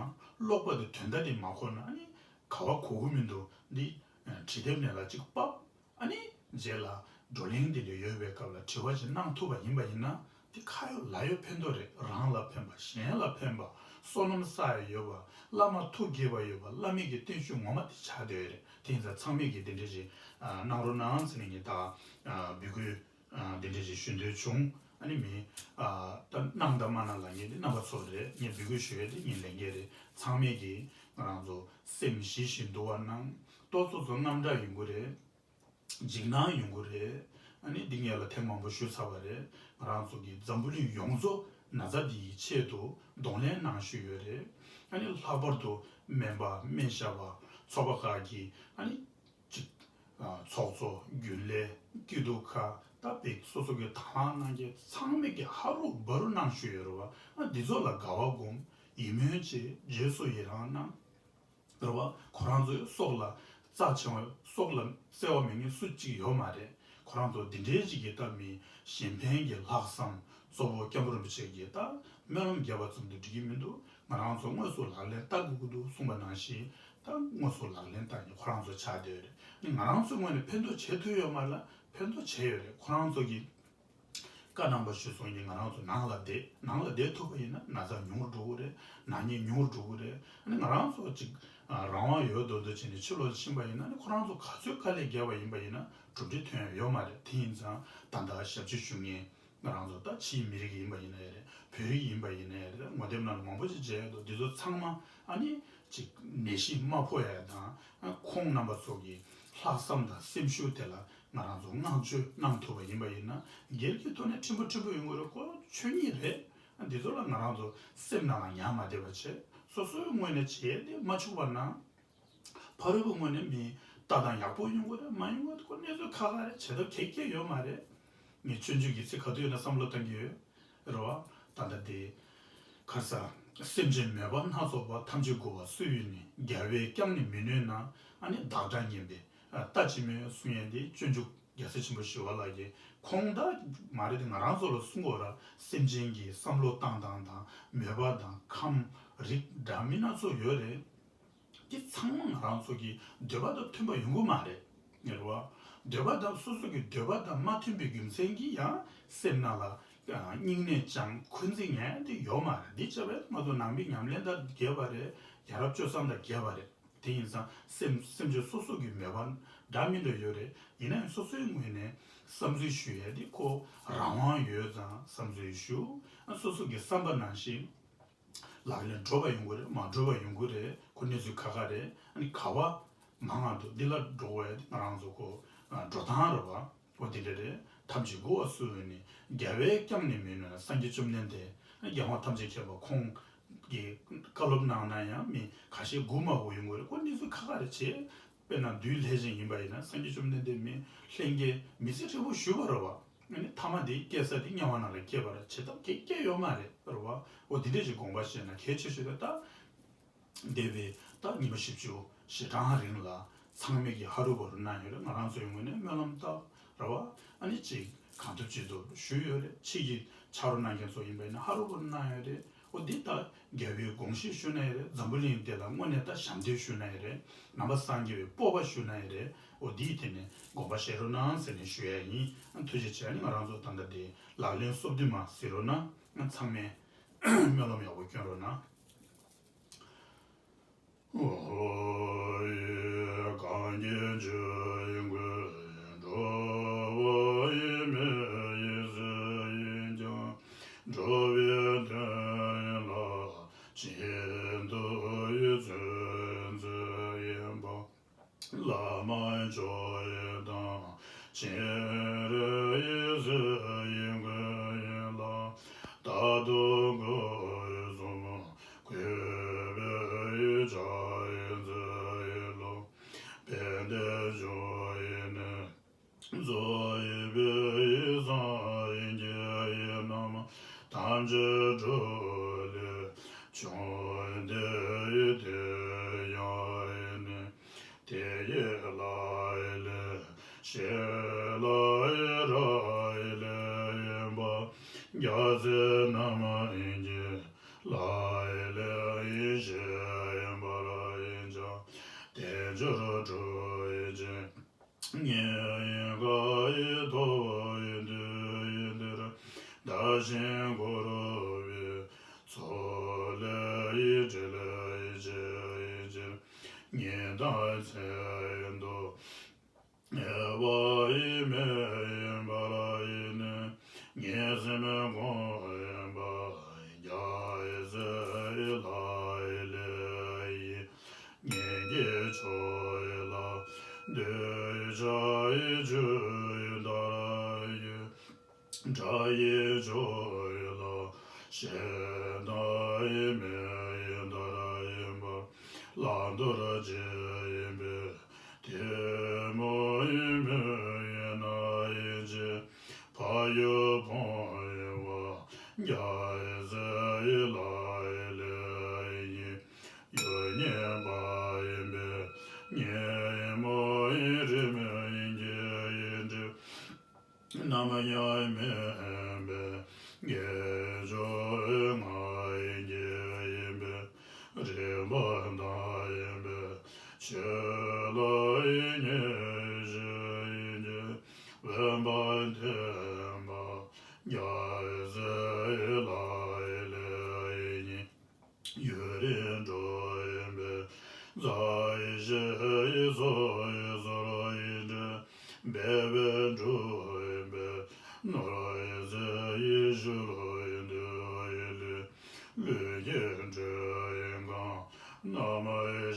ཀློག་པ་དེ་དོན་དག་དེ་མ་གོ་ན་ཨ་ནི་ག་བ་གོ་གི་མི་འདུག་འདི་ཨ་བྲིས་དེབ་ནས་ལ་ཅིག་ཕབ། ཨ་ནི་རྗེས་ལ་བགྲོ་གླེང་དེ་འདྲ་ཡོད་པའི་སྐབས་ལ་དྲི་བ་ཅིག་གནང་ཐུབ་པ་ཡིན་པ་ཡིན་ན། དེ་ཁ་ཡོད་ལག་ཡོད་ཕན་ཐོགས་རེད། རང་ལ་ཕན་པ། གཞན་ལ་ཕན་པ། བསོད་ནམས་བསགས་ཡ་ཡོད་པ། བླ་མ་ཐུགས་དགྱེས་པ་ཡོད་པ། བླ་མེད་ཀྱི་བརྟན་བཞུགས་ངོ་མ་དེ་ཆགས་བསྡད་ཡོད་རེད། དེ་ཡིན་ཙང་ཚང་མས་ཀྱིས་དེ་འདྲ་ཞིག་ཨ་གནང་རོགས་གནང་ཟེར་ནས་ངས་ད་ཨ་འབོད་སྐུལ་ཨ་དེ་འདྲ་ཞིག་ཞུ་འདོད་བྱུང་། ཨ་ནི་མི་ཨ་ད་གནང་དང་མ་གནང་ལ་ངས་དེ་རྣམ་པ་ཚོ་རེད། ངས་འབོད་སྐུལ་ཞུ་ཡ་དེ་ངའི་ལས་འགན་རེད། ཚང་མས་ཀྱིས་ང་རང་ཚོ་སེམས་ཞི་ཞིང་དུལ་བ་གནང་། ཏོག་ཙམ་ཙམ་རྣམ་དག་ཡོང་གི་རེད། འཇིགས་སྣང་ཡོང་གི་རེད། ཨ་ནི་འདི་ངས་ལ་ཐེངས་མང་པོ་ཞུས་ཚར་བ་རེད། ང་རང་ཚོ་གི་འཛམ་བུ་གླིང་ཡོངས་རྫོགས་ན་ཚ་འདི་ཡི་ཆེད་དུ་གདོང་ལེན་གནང་བཞིན་ཡོད་རེད། ཨ་ནི་ལྷག་པར་དུ་སྨན་པ་སྨན་ཞབས་པ་ཚོགས་པ་ཁག་གིས་ཨ་ནི་ཅིག་ཨ་ཚོགས་གཙོ། རྒྱུན་ལས། སྐྱིད་སྡུག་ཁག་ད་བེད་སོ་སོ་གི་དང་བླངས་གནང་མཁན་ཚང་མས་ཀྱི་ཧ་རུ་བ་རུ་གནང་བཞིན་ཡོད་རེད་བ། ཨ་འདི་ཚོ་ལ་དགའ་བ་སྒོམ། ཡིད་སྨོན་བྱེད། རྗེས་སུ་ཡི་རང་གནང་། རེད་བ། ཁོ་རང་ཚོའི་སྲོག་ལ་རྩ་ཆེ་བ། སྲོག་ལ་བརྩེ་བ་མེད་མཁན་སུ་གཅིག་ཡོད་མ་རེད། ཁོ་རང་ཚོ་འདི་འདྲའི་ཅིག་གི་ད་མི་གཞན་ཕན་གྱི་ལྷག་བསམ། གཙོ་བོ་སྐྱབས་མགོན་རིན་པོ་ཆེ་གིས་ད་སྨོན་ལམ་བརྒྱབ་པ་ཙམ་དུ་འགྲིག་གི་མི་འདུག་ང་རང་ཚོ་དངོས་སུ་ལག་ལེན་བསྟར་དགོས་ཀྱི་འདུག་གསུངས་པ་ནང་བཞིན། ད་དངོས་སུ་ལག་ལེན་བསྟར་ནས་ཁོ་རང་ཚོ་ཆགས་བསྡད་ཡོད་རེད། ང་རང་ཚོའི་ངོས་ནས་ཕན་ཐོགས་བྱེད་ཐུབ་ཡོད་མ་རེད་ལ། ཕན་ཐོགས་བྱས་ཡོད་རེད། ཁོ་རང་ཚོ་གི་བཀའ་གནང་བ་ཞུས་སོང་གི། ང་རང་ཚོ་ནང་ལ་བསྡད། ནང་ལ་བསྡད་ཐུབ་པ་ཡིན་ན་ན་ཚ་ཉུང་རུ་འགྲོ་གི་རེད། ནག་ཉེས་ཉུང་རུ་འགྲོ་གི་རེད། ཨ་ནི་ང་རང་ཚོ་ཅིག་ཨ་རང་དབང་ཡོད་མདོག་མདོག་བྱས་ནས་ཕྱི་ལོགས་ཕྱིན་པ་ཡིན་ན་ནི་ཁོ་རང་ཚོ་ག་ཚོད་དཀའ་ལས་བརྒྱབ་པ་ཡིན་པ་ཡིན་ན་གྲུབ་འབྲས་ཐོན་ཡ་ཡོད་མ་རེད། དེ་ཡིན་ཙང་ད་ལྟ་ཞབས་ཕྱི་ཞུ་མཁན་ང་རང་ཚོ་ད་ཕྱིའི་མི་རིགས་ཡིན་པ་ཡིན་ན་ཡང་རེད། བོད་རིགས་ཡིན་པ་ཡིན་ན་ཡང་རེད། ངོ་དེབ་ནང་ལ་མང་པོ་ཅིག་མཇལ་ཡོད་འདུག་འདི་ཚོ་ཚང་མ་ཨ་ནི་ཅིག་ནད་གཞི་མ་ཕོག་ཡ་དང་། ཁོང་རྣམ་པ་ཚོ་གི་ལྷག་བསམ་དང་སེམས་ཤུགས་དེ་ལ་ང་རང་ཚོ་བསྔགས་བརྗོད་གནང་ཐུབ་པ་ཡིན་པ་ཡིན་ན་སྒེར་གྱི་ཐོག་ནས་ཕྲན་བུ་ཕྲན་བུ་ཡོང་གི་རེད། ཁོ་ཆོས་ཉིད་རེད། འདི་ཚོ་ལ་ང་རང་ཚོ་སེམས་ནང་ལ་ཉར་མ་བསྡད་པ་བྱས། སོ་སོའི་ངོས་ནས་བྱས་ཏེ་མ་བྱུང་བ་ན། ཕ་རོལ་པོའི་ངོས་ནས་མི་ལྟ་སྟངས་ཡག་པོ་ཡོང་གི་རེད། མ་ཡོང་གི་རེད། ཁོ་གནས་ཚུལ་ཁག་ཁག་རེད། བྱེད་ཐབས་གང་ཡང་ཡོད་མ་རེད། ངས་སྤྱོད་འཇུག་གི་ཚིག་ག་དུས་ཡོད་ན་བསམ་བློ་བཏང་གི་ཡོད་རེད་བ། ད་ལྟ་དེ་ཁ་ས་སེམས་ཅན་མོས་པ་སྣ་ཚོགས་པ། ཐམས་ཅད་མགུ་བར་སུ་ཡིས་ནི། རྒྱལ་བས་ཀྱང་ནི་མི་ནུས་ན། ཨ་ནི་བདག་འདྲ་ངན་པས་ལྟ་ཅི་སྨོས་གསུང་ཡས་དེ་སྤྱོད་འཇུག་རྒྱལ་སྲས་ཆེན་པོ་ཞི་བ་ལྷ་གིས། ཁོང་ད་མ་རེད་དེ་ང་རང་ཚོ་ལ་གསུང་གི་ཡོད་ར། སེམས་ཅན་གྱི་བསམ་བློ་བཏང་སྟངས་དང་། མོས་པ་དང་། ཁམས་རིགས་འདྲ་མིན་སྣ་ཚོགས་ཡོད་རེད། འདི་ཚང་མ་ང་རང་ཚོ་གི་འདོད་པ་དང་མཐུན་པ་ཡོང་གི་མ་རེད། ངེས་རེད་བ། འདོད་པ་དང་། སོ་སོ་གི་འདོད་པ་དང་མ་མཐུན་པའི་རྒྱུ་མཚན་གྱིས་ཡང་སེམས་ནང་ལ་ཨ་སྙིང་ནད་ཅིག་འཁོན་འཛིན་ཡ་དེ་ཡོད་མ་རེད། འདི་བྱས་པས་ང་ཚོ་ནང་པའི་ཉམས་ལེན་དང་འགལ་བ་རེད། ཡ་རབས་སྤྱོད་བཟང་དང་འགལ་བ་རེད། དེ་ཡིན་ཙང་སེམས་སེམས་ཅན་སོ་སོ་གི་མོས་པ་འདྲ་མི་འདྲ་ཡོད་རེད། ཡིན་ན་ཡང་སོ་སོའི་ངོས་ནས་བསམ་ཚུལ་ཞུ་ཡ་དེ་ཁོ་རང་དབང་ཡོད་ཙང་བསམ་ཚུལ་ཞུ། ཨ་སོ་སོ་གི་བསམ་པ་ནང་བཞིན་ལག་ལེན་འགྲོ་བ་ཡོང་གི་རེད། མ་འགྲོ་བ་ཡོང་གི་རེད། ཁོ་གནས་ཚུལ་ཁག་ཁག་རེད། ཨ་ནི་ག་བ་མང་ང་འདུག་འདི་ལ་འགྲོ་དགོས་ཡ་དེ་ང་རང་ཚོ་ཁོ་ཨ་འགྲོ་སྟངས་རེད་བ། འོ་དེ་འདྲ་རེད། ཐམས་ཅད་མགུ་བར་སུ་ཡིས་ནི། རྒྱལ་བས་ཀྱང་ནི་མི་ནུས་ན། སངས་རྒྱས་བཅོམ་ལྡན་འདས་རྒྱལ་དབང་ཐམས་ཅད་མཁྱེན་པ་ཁོང་གི་བཀའ་སློབ་གནང་ན་ཡང་མི་ཁ་ཤས་མགུ་མ་འཁོར་ཡོང་གི་རེད། ཁོ་གནས་ཚུལ་ཁག་ཁག་རེད་བྱས། དཔེར་ན་བདུད་ལྷས་བྱིན་ཡིན་པ་ཡིན་ན་སངས་རྒྱས་བཅོམ་ལྡན་འདས་མི་ལྷན་རྒྱས་མི་ཚེ་ཧྲིལ་པོ་བཞུགས་པ་རེད་བ། ཨ་ནི་མཐའ་མ་དེའི་སྐྱེ་ས་དེ་དམྱལ་བ་ནང་ལ་སྐྱེས་པ་རེད། བྱེད་ཐབས་གང་ཡང་ཡོད་མ་རེད་རེད་བ། འོ་དེ་འདྲས་ཀྱི་དགོངས་པ་བཞེས་ན་གལ་ཆེ་ཤོས་དེ་ད། འདས་པའི་ད་ཉི་མ་བཞི་བཅུ་ཞེ་གྲངས་རིང་ལ་ཚང་མས་ཀྱིས་ཧ་རུ་བ་རུ་གནང་ཡོད་རེད། ང་རང་ཚོའི་ངོས་ནས་སྨོན་ལམ་བཏབ་རེད་བ། ཨ་ནི་ཅིག་གང་ཐུབ་ཅི་ཐུབ་ཞུས་ཡོད་རེད། ཕྱི་གི་ཕྱག་རོགས་གནང་མཁན་ཚོ་ཡིན་པ་ཡིན་ན་ཧ་རུ་བ་རུ་གནང་ཡོད་རེད། འོ་འདི་ལྟར་རྒྱལ་བའི་དགོངས་བཞེད་ཞུས་གནང་ཡོད་རེད། འཛམ་བུ་གླིང་འདི་ལ་དངོས་གནས་ད་ཞབས་འདེགས་ཞུས་གནང་ཡོད་རེད། ནང་པ་སངས་རྒྱས་པའི་སྤོབས་པ་ཞུས་གནང་ཡོད་རེད། འོ་འདིའི་ཐད་ནས་དགོངས་པ་བཞེས་རོགས་གནང་ཟེར་ནས་ཞུ་ཡ་ཡིན། ཨ་ཐུགས་རྗེ་ཆེ། ཨ་ནི་ང་རང་ཚོ་ད་ལྟ་འདི་ལག་ལེན་སོ་བདུན་མ་གཟིགས་རོགས་གནང་། ཨ་ཚང་མས་སྨོན་ལམ་ཡག་པོ་སྐྱོན་རོགས་གནང་། ཨོ་ཡེ། གང་གིས་འཇུག་ཡི་འགོད་འགྲོ་བ་ཡི་མི་ཡི་ཚུལ་ཡིན་ཀྱང་། འགྲོ་བའི་དོན་ལ་ཆེད་དུ་ཡི་བརྩོན་འགྲུས་ཡིན་པ། བླ་མ་མཆོག་ཡི་དང་། སྤྱན་རས་གཟིགས་ཡི་མགོན་ཡིན་ལ། རྟག་ཏུ་སྒོ་གསུམ་གུས་པས་ཕྱག་འཚལ་ལོ། དཔལ་ལྡན་འབྱུང་བའི་གནས། རྫོགས་པའི་སངས་རྒྱས་རྣམས་ཐམས་ཅད་སྒྲོལ་ལས་བྱུང་། དེ་ཡི་དེ་ཡང་ནི། དེ་ཡི་ལ་ལས་ཞེས་ལ་ཡི་ར་ཡི་ལས་ཡིན་པ། རྒྱལ་སྲས་རྣམས་ཀྱི་ལ་ཡི་ལས་ཡིན་ཞེས་ཡིན་པར་ཡིན་ཀྱང་། དལ་འབྱོར་གྲོལ་བའི་རྐྱེན། ཉེ་བའི་དགའ་བའི་ཐོབ་པའི་དུས་ཡུན་དེར། བདག་གཞན་འཁོར་བའི་མཚོ་ལས་ཡི་བྲལ་བའི་ཕྱིར། ཉིན་དང་མཚན་དུ་གནས་པ་ཡི་མི་ཡིན་པར་ཡིན་ནི། ཉིན་སེམས་གང་ཡིན་པ། རྒྱལ་སྲས་ལྷ་ཡི་ལས་ཡིན། ཉིན་གྱི་ཕྱོགས་ལ་གདུལ་བྱ་ཡི་ཆོས་ལྟར་ཡོད། དགྲ་ཡི་ཕྱོགས་ལ་ཞེ་སྡང་ཡི་མི་ཡི་ལྟར་ཡིན་པ། བླང་དོར་ཇི་ཡིན་པའི་གཏི་མུག་ཡི་མི་ཡིན་ན་ཡིན་གྱི། ཕ་ཡུལ་ཕུང་ཡིན་པ། རྒྱལ་སྲས་ཡི་ལྷ་ཡི་ལས་ཡིན། ཡུལ་ཉེས་པ་ཡིན་པས་ཉོན་མོངས་ཡི་རིམས་ཀྱིས་ཡི་འདྲིབ། རྣམ་གཡེང་མིན་པས་དགེ་སྦྱོར་ལྔ་ཡི་རྒྱུ་ཡིན་པས། རིམ་པ་དང་ཡིན་པས་ཆོས་ལ་ཡི་ཉེས་བྱས་ཡིན་གྱི། དབེན་པ་འཐེན་པ་ རྒྱལ་སྲས་ལྷ་ཡི་ལས་ཡིན། ཡུན་རིང་འགྲོ་ཡིན་པས་མཛའ་བཤེས་ཚོར་ཡི་འདྲེན། འབད་པས་འགྲོ་ཡིན་པས་ནོར་རྫས་ཡི་ཤུལ་འདུས་ཡི་ལུས། ལུས་ཀྱི་འགྲོས་ཡིན་གང་རྣམ་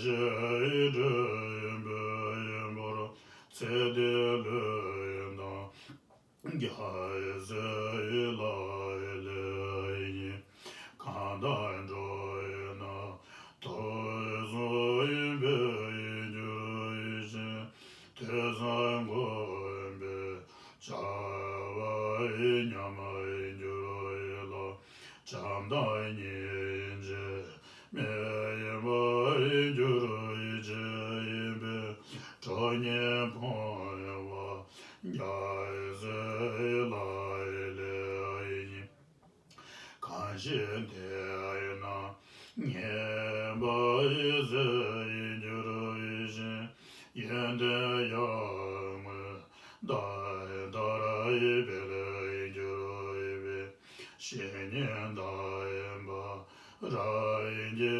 ཤེས་ཡི་འགྲོས་ཡིན་པས་ཡིན་པར་ཚེ་འདི་ལུས་ཡིན་དང་། རྒྱལ་སྲས་ལྷ་ཡི་ལས་ཡིན། གང་དང་འགྲོགས་ཡིན་ན་དུས་གསུམ་ཡིན་པས་ཡིན་གྱུར་ཡིད་བཞིན་དུས་གསུམ་མགོན་པོའི་བྱ་བ་ཡིན། མཉམ་ཡིན་གྱུར་ཡིད་ལ་བྱམས་དང་སྙིང་རྗེ་མེད་ཡིན་པ་ཡིན་གྱུར་ཡིད་ཆེས་ཡིན་པས་གྲོགས་ཉིད་ཕུང་བ་རྒྱལ་སྲས་ལྷ་ཡི་ལས་ཡིན། གང་ཞིག་དེ་ཡིན་ན་ངེས་པ་ཡི་ཚེ་ཡིན་གྱུར་ཡིད་བཞིན་ཡོན་ཏན་ཡར་ངོའི་ཟླ་ཡི་ཟླ་ར་ཡི་འཕེལ་ཡིན་གྱུར་ཡིད་པའི་བཤེས་གཉེན་ཟླ་ཡིན་པ་ར་ཡིན་གྱི་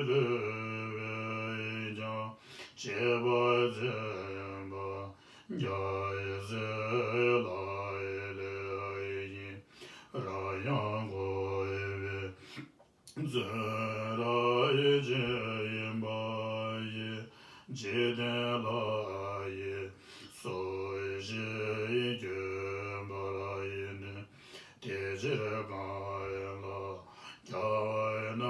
ལུས་པས་ཀྱང་བྱེད་པ་འཛིན་པ་རྒྱལ་སྲས་ལྷ་ཡི་ལས་ཡིན། ར་ཡང་འགོ་བའི་བཙུན་ར་ཡི་ཅན་ཡིན་པ་ཡི། འཇིག་རྟེན་ལྷ་ཡི་སྲོག་བཞི་ཡི་སྐྱོན་པ་ར་ཡི་ནི། དེ་ཕྱིར་གང་ཡིན་ལ་རྒྱལ་བ་ན་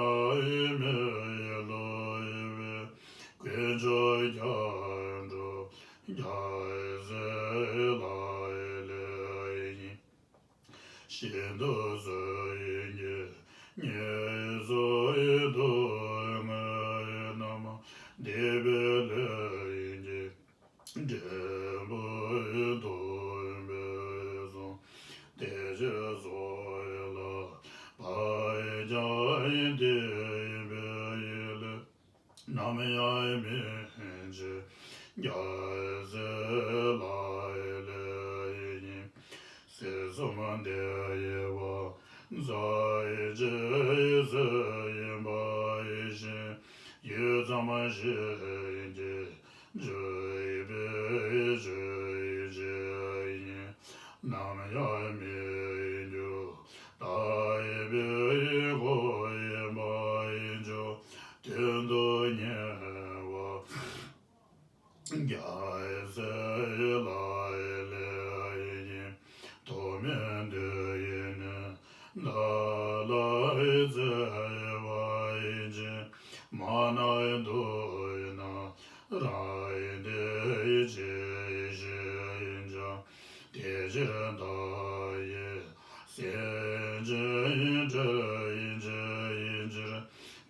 ཡི་མི་ཡི་ལུས་ཡིན་པས་དཀོན་མཆོག་རྒྱ་མཚོ་རྒྱལ་སྲས་ལྷ་ཡི་ལས་ཡིན། ཤིན་ཏུ་གསོད་ཡིན་གྱི་ཉེས་སོགས་ཡི་དུག་ལྔའི་རྣམ་འདས་པའི་ལས་ཡིན་གྱི་འབྲས་བུ་ཡི་དུག་ཡིན་པས་སོ། དེ་ཕྱིར་སྲོག་ཡི་ལ་བབ་ཀྱང་ཡིན་དེ་ཡིན་པས་ཡིན་ལས། ནམ་ཡང་མི་འཆི་རྒྱལ་སྲས་ལྷ་ཡི་ལས་ཡིན། སྲིད་གསུམ་འདས་ཡི་བ་མཛའ་བཤེས་ཡི་ཚེ་ཡིན་པ་ཡིན་ཞིང་ཡུད་ཙམ་ཞིག་གི་འཇུག་པའི་ཆོས་ཡི་ཆེད་ཡིན། ནམ་ཡང་མི་འགྱུར་ལྟ་བའི་སྒོ་ཡིན་པ་ཡིན་ཀྱང་དོན་དུ་གཉེར་བ་རྒྱལ་སྲས་ལྷ་ཡི་ལས་ཡིན། ཐོག་མེད་འདོད་ཡིན་ནི་བདག་ལ་བརྩེ་བ་ཡིན་ཅིང་མ་ནའི་འདོད་ཡིན་ན་རང་ཡིན་དེ་ཡི་ཆེད་ཡིན་ཀྱང་། དེ་ཕྱིར་བདག་ཡི་སེམས་ཅན་ཡི་འབྲེལ་ཡིན་ཕྱིར་ཡིན་ཕྱིར་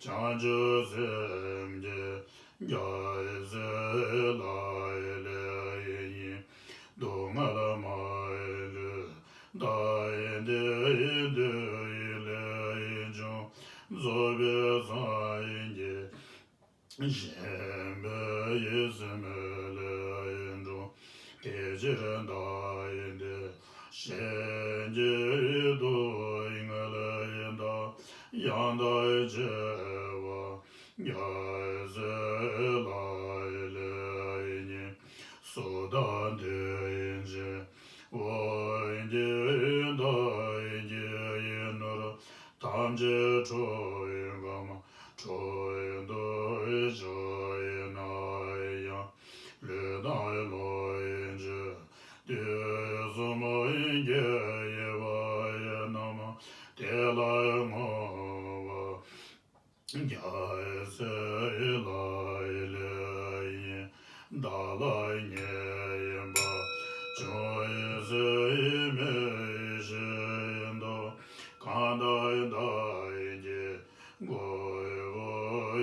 བྱང་ཆུབ་སེམས་ཀྱི་རྒྱལ་སྲས་ལྷ་ཡི་ལས་ཡིན། སྡུག་བསྔལ་མ་ཡིན་ལུས་བདག་ཡིན་དེ་ཡི་འདོད་ཡི་ལས་ཡིན་ཀྱང་། རྫོགས་པའི་སངས་རྒྱས་ཞིང་པའི་ཡིད་སེམས་ལས་འགྲོ། དེ་ཕྱིར་བདག་ཡིན་ཏེ་གཞན་གྱི་སྡུག་བསྔལ་ཡི་མཐའ་ཡང་དག་ཆེ་བ་རྒྱལ་སྲས་ལྷ་ཡི་ལས་ཡིན། སུ་དག་འདོད་ཡིན་ཕྱིར་འོན་ཀྱང་བདག་ཡིན་གྱི་ཡིད་ནོར་ཐམས་ཅད་འཕྲོ་ཡི་གམ། འཕྲོ་ཡི་འདོད་ཆགས་ཡིན་ན་ཡང་། ལུས་དང་ལོངས་སྤྱོད་དུས་གསུམ་དགེ་བའི་བ་ཡི་རྣམས། དེ་ལ་བསྔོ་བ་རྒྱལ་སྲས་ལྷ་ཡི་ལས་ཡིན། བདག་ལ་ཉེས་ཡིན་པ་བྱུང་ཡི་ཚེ་ཡི་མི་ཡི་ཕྱིར་ཡིན་ཏོ། གང་དག་བདག་ཡིན་གྱི་མགོན་པོ་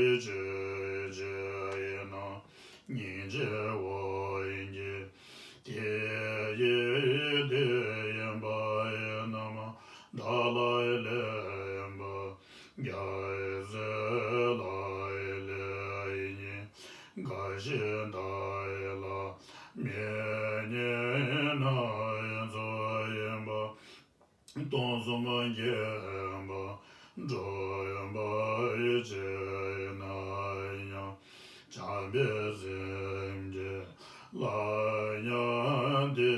ཡི་ཆོས་ཅན་ཡིན་ན། སྙིང་རྗེ་བ་ཡིན་གྱི་དེ་ཡི་དེ་ཡིན་པ་ཡིན་ནམ། བདག་ལ་ལེན་པ་རྒྱལ་སྲས་ལྷ་ཡི་ལས་ཡིན། འགའ་ཞིག་བདག་ཡིན་ལ་མི་ཉན་ན་ཡི་ཚོགས་ཡིན་པ། སྟོང་གསུམ་མཁྱེན་པ་འགྲུབ་པར་བྱེད་ན་ཡང་། བྱམས་པའི་སེམས་ཀྱིས་ལ་ཡང་དེ་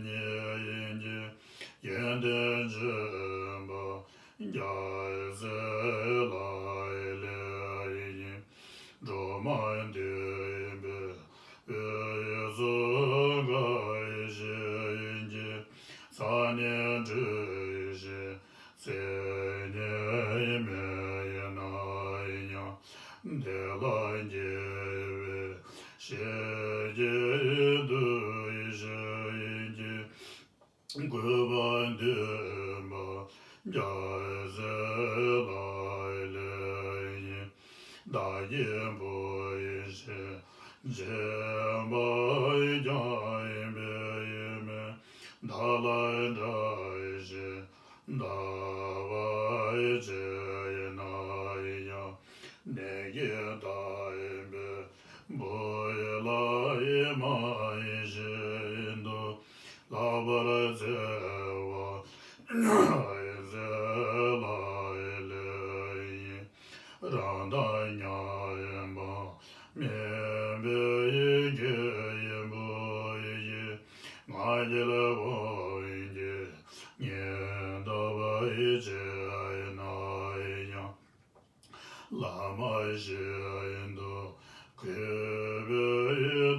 ཉིད་ཀྱི་ཡོན་ཏན་ཆེན་པོ་རྒྱལ་སྲས་ལག་ལེན་ཡིན། སྒྲོལ་མ་འདུས་པའི་དབུས་སུ་གང་ཞིག་གི་ས་ནི་འཁྲུལ་ཞིང་ཚེ་ཉིད་མེད་ན་ཡང་། དེ་ལ་དགྱེས་པའི་ཞལ་གྱིས་འདུད་བཞིན་གྱི། གུས་པ་འདུན་པ་རྒྱལ་སྲས་ལག་ལེན་ཡིན། བདག་གི་བུ་ཡིན་ཞེས་བྱ་བ་ཀྱང་ཡིན་པས་ཡིན་མིན་བདག་ལ་འདྲ་ཞིང་བལྟ་བར་བྱེད་ན་ཡང་། ནད་ཀྱིས་བཏབ་པའི་བུ་ལ་ཡིས་མ་ཡིན་བཞིན་དུ་ལག་པར་འཚལ་བ་རྒྱལ་སྲས་ལག་ལེན་ཡིན། རང་དང་མཉམ་པ་མིན་པའི་ཁྱེད་ཡི་བུ་ཡིས། ང་རྒྱལ་བུ་ཡིན་གྱི་ཉེས་འདོད་པ་བྱེད་ན་ཡང་། བླ་མ་ཞིག་ཏུ་གུས་པས་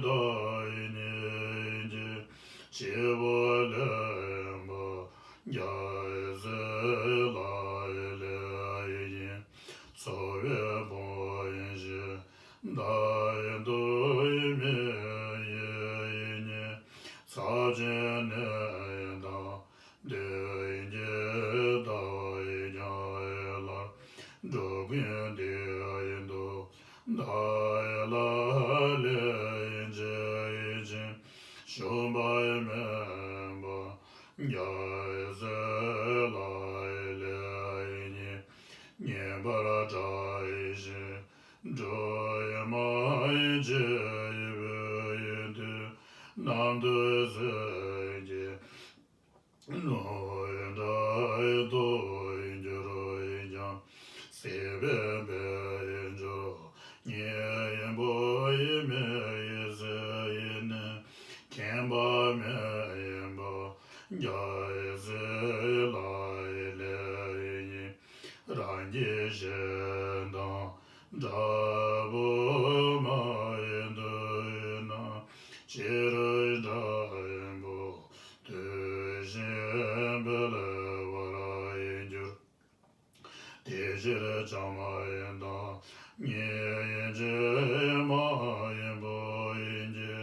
བདག་ཉིད་ཀྱི། སྐྱེ་བོ་ལེན་པ་རྒྱལ་སྲས་ལག་ལེན་ཡིན། འཚོ་བའི་ཕུང་བྱེད་བདག་ཏུ་མི་ཡིས་ཉེན། ཚབས་ཆེན་ནད་དང་གདོན་གྱིས་བཏབ་ཀྱང་སླར། འགྲོ་ཀུན་བདེ་ཡི་མཐུ་བདག་ལ་ལེན་བྱེད་ཅིང་། ཞུམ་པ་མེད་པ་རྒྱལ་སྲས་ལག་ལེན་ཡིན། ངེས་པར་བཀྲ་ཤིས་སྒྲོལ་མ་མཆེད་པའི་མཐུས། རྣམ་ཐོས་སྲས་ཀྱི་ནོར་འདྲ་ཐོབ་གྱུར་ཀྱང་། སྲིད་པའི་དཔལ་འབྱོར་ཉེ་བོ་ཡི་མི་ཡི་ཚེ་ཡི་ནི། མཁྱེན་པ་མེད་པ་རྒྱལ་སྲས་ལག་ལེན་ཡིན། རང་གི་ཞལ་དང་འདྲ་པོ་མ་ཡིན་འདོད་ན། ཅི་རིགས་འདྲ་པོ་འདོད་བཞིན་འབུལ་བར་འགྱུར། དེ་ཕྱིར་བྱམས་པ་དང་སྙིང་རྗེ་མ་ཡིན་པ་ཡིན་གྱི།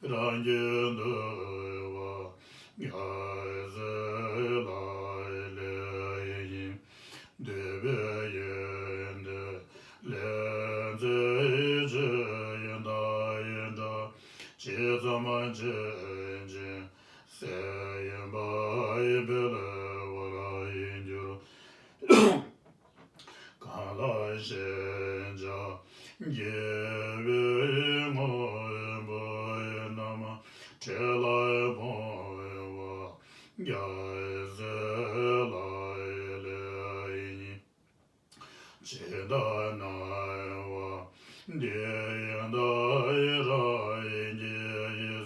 རང་རྒྱུད་འདུལ་བ་རྒྱལ་སྲས་ལག་ལེན་ཡིན། འདོད་པའི་ཡོན་ཏན་ལེན་མཛད་ཅིང་བདག་ཡི་འདྲ། ཇི་ཙམ་བྱེད་ཅིང་གསན་པ་ཡིས་འབུལ་བར་འགྱུར། གང་ལ་ཞེན་ཆགས་སྐྱེ་བའི་དངོས་པོ་ཡིན་རྣམས། བྲལ་བར་སྤོང་བ་རྒྱལ་སྲས་ལག་ལེན་ཡིན། ཇི་ལྟར་སྣང་བ་འདི་ཡི་བདག་ཡིན་རང་གི་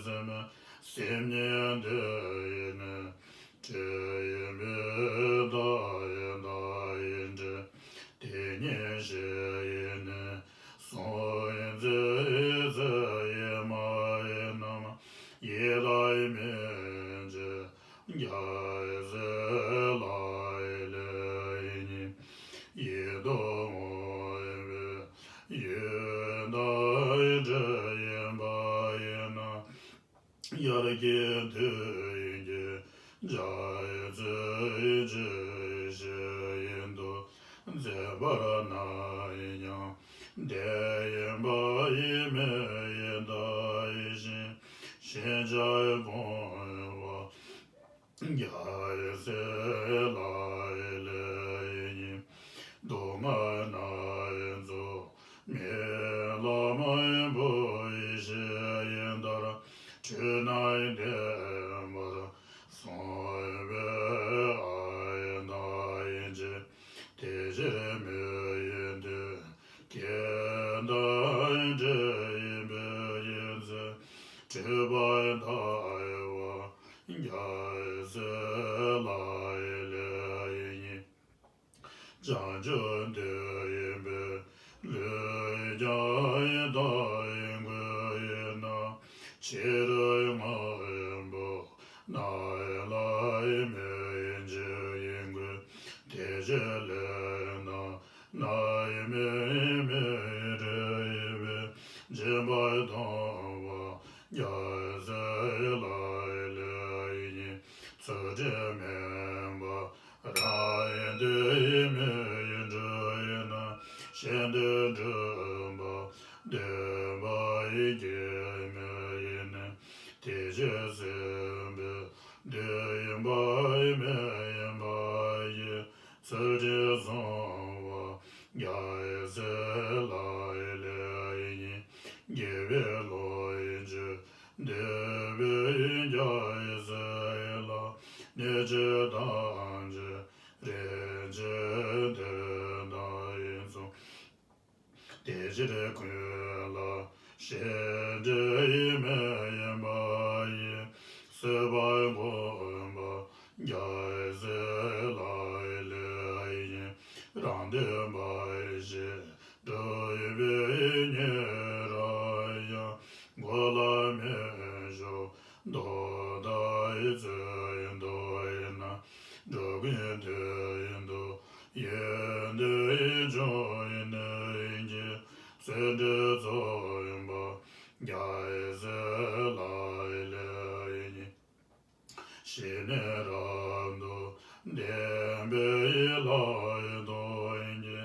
སེམས། སེམས་ཉིད་འདི་ཡི་ནི་བྲལ་ཡིན་པས་བདག་ཡི་བདག་ཡིན་འདྲ། དེ་ཉིད་གཞི་ཡི་ནི་གཟུང་འཛིན་ཡི་མ་ཡིན་རྣམས། ཡི་དྭགས་མིན་བྱེད་རྒྱལ་སྲས་ལག་ལེན་ཡིན། ཡིད་དུ་འོང་བའི་ཡུལ་དང་འབྲེལ་ཡིན་པ་ཡིན་ན། དབྱར་སྐྱེས་དུས་ཀྱི་འཇའ་ཚོན་ཅན་ཞིག་ཏུ་མཛེས་པར་སྣང་ཡང་། དེ་ཡིན་པ་ཡི་མི་ཡི་བདག་ཡིན་ཞིང་། ཞེན་ཆགས་སྤོང་བ་རྒྱལ་སྲས་ལག་ལེན་ཡིན། སྡུག་བསྔལ་སྣ་ཚོགས་མི་ལ་མང་པོ་ཡི་ཞེན་ཡིན་ལྟར། འཁྲུལ་སྣང་བདེན་པར་སོང་བའི་ཨ་ རྒྱ་ཡི་དྭགས་ཡི་མགོན་ཡིན་ན། ཕྱི་རོལ་མངོན་པོ་ནཱ་ལས་མིའི་མགོན། དེ་ཕྱིར་ལས་ན་ནཱ་ཡི་མིའི་མིའི་རིགས་ཡིན་པས། སྦྱིན་པ་གཏོང་བ་རྒྱལ་སྲས་ལྷ་ཡི་ལས་ཡིན། ཚུལ་ཁྲིམས་མེད་པ་རང་ཡིན་དེ་ཡི་མི་ཡི་འབྲུ་ཡིན་ན། ཤིན་ཏུ་གྲུབ་པ་བདེན་པ་ཡི་སྐྱེ་མི་ཡིན་ནི། དེ་ཕྱིར་སྲིད་པའི་དུས་ཡིན་པ་ཡི་མི་ཡིན་པ་ཡི། ཚུལ་ཁྲིམས་བསྲུང་བ་རྒྱལ་སྲས་ལྷ་ཡི་ལས་ཡིན། དགེ་བའི་བློ་ཡིས་ཆོས་འདུལ་བའི་རྒྱལ་སྲས་ལ། སྣོད་བཅུད་ཐམས་ཅད་རིན་ཆེན་དོན་དང་ཡིན་གསུངས། དེ་ཕྱིར་ཀུན་ལ་ཞེ་འགྲས་ཡི་མི་ཡིན་པ་ཡི། གསོད་པ་འགོག་པ་རྒྱལ་སྲས་ལྷ་ཡི་ལས་ཡིན། རང་དོན་འབའ་ཞིག་སྒྲུབ་པའི་ཉེ་རང་ཡང་། འགོག་ལ་མི་ཞུགས་མདོ་དང་ཡི་ཚུལ་ཡིན་མདོ་ཡིན་ན། འགྲོ་ཀུན་དོན་ཡིན་མདོ་ཡོན་ཏན་ཡིན་ཆོས་ཡིན་ནི་གྱི། བརྩོན་འགྲུས་རྫོགས་པ་རྒྱལ་སྲས་ལྷ་ཡི་ལས་ཡིན། ཞི་གནས་རབ་ཏུ་ལྡན་པའི་ལྷ་ཡི་དོན་གྱི།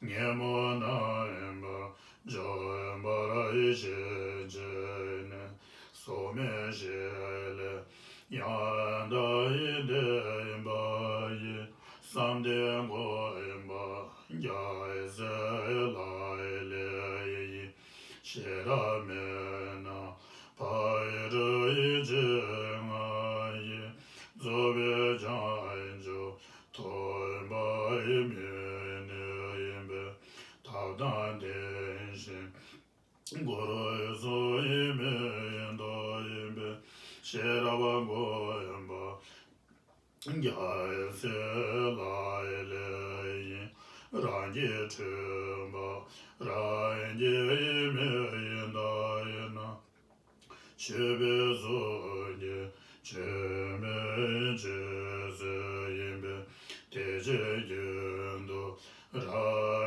ཉོན་མོངས་རྣམ་པར་འཇོམས་པར་ཤེས་བྱས་ནས། སྲོག་མེད་ཞི་ལྷས་ཡང་དག་ཡིད་བདེ་བ་ཡི། བསམ་གཏན་བསྒོམ་པ་རྒྱལ་སྲས་ལྷ་ཡི་ལས་ཡིན། ཤེས་རབ་མེད་ན་ཕ་རོལ་ཡི་ཆོས་ལྔ་ཡི། རྫོགས་པའི་བྱང་ཆུབ་ཐོབ་པ་ཡི་མི་ནུས་ཡིན་པས། ཐབས་དང་ལྡན་ཞིང་གུ་རུ་གསུང་ཡི་མི་ཡི་མདོ་ཡིན་པས། ཤེས་རབ་སྒོམ་པ་རྒྱལ་སྲས་ལྷ་ཡི་ལས་ཡིན། རང་རྒྱུད་འཁྲུལ་པ་རང་རྒྱུད་ཡི་མི་ཡི་མདོ་ཡིན་ན། ཆོས་པའི་གཟུགས་ཀྱི་ཆོས་མིན་ཆོས་ཟེར་ཡིན་པས། དེ་ཕྱིར་རྒྱུན་དུ་རང་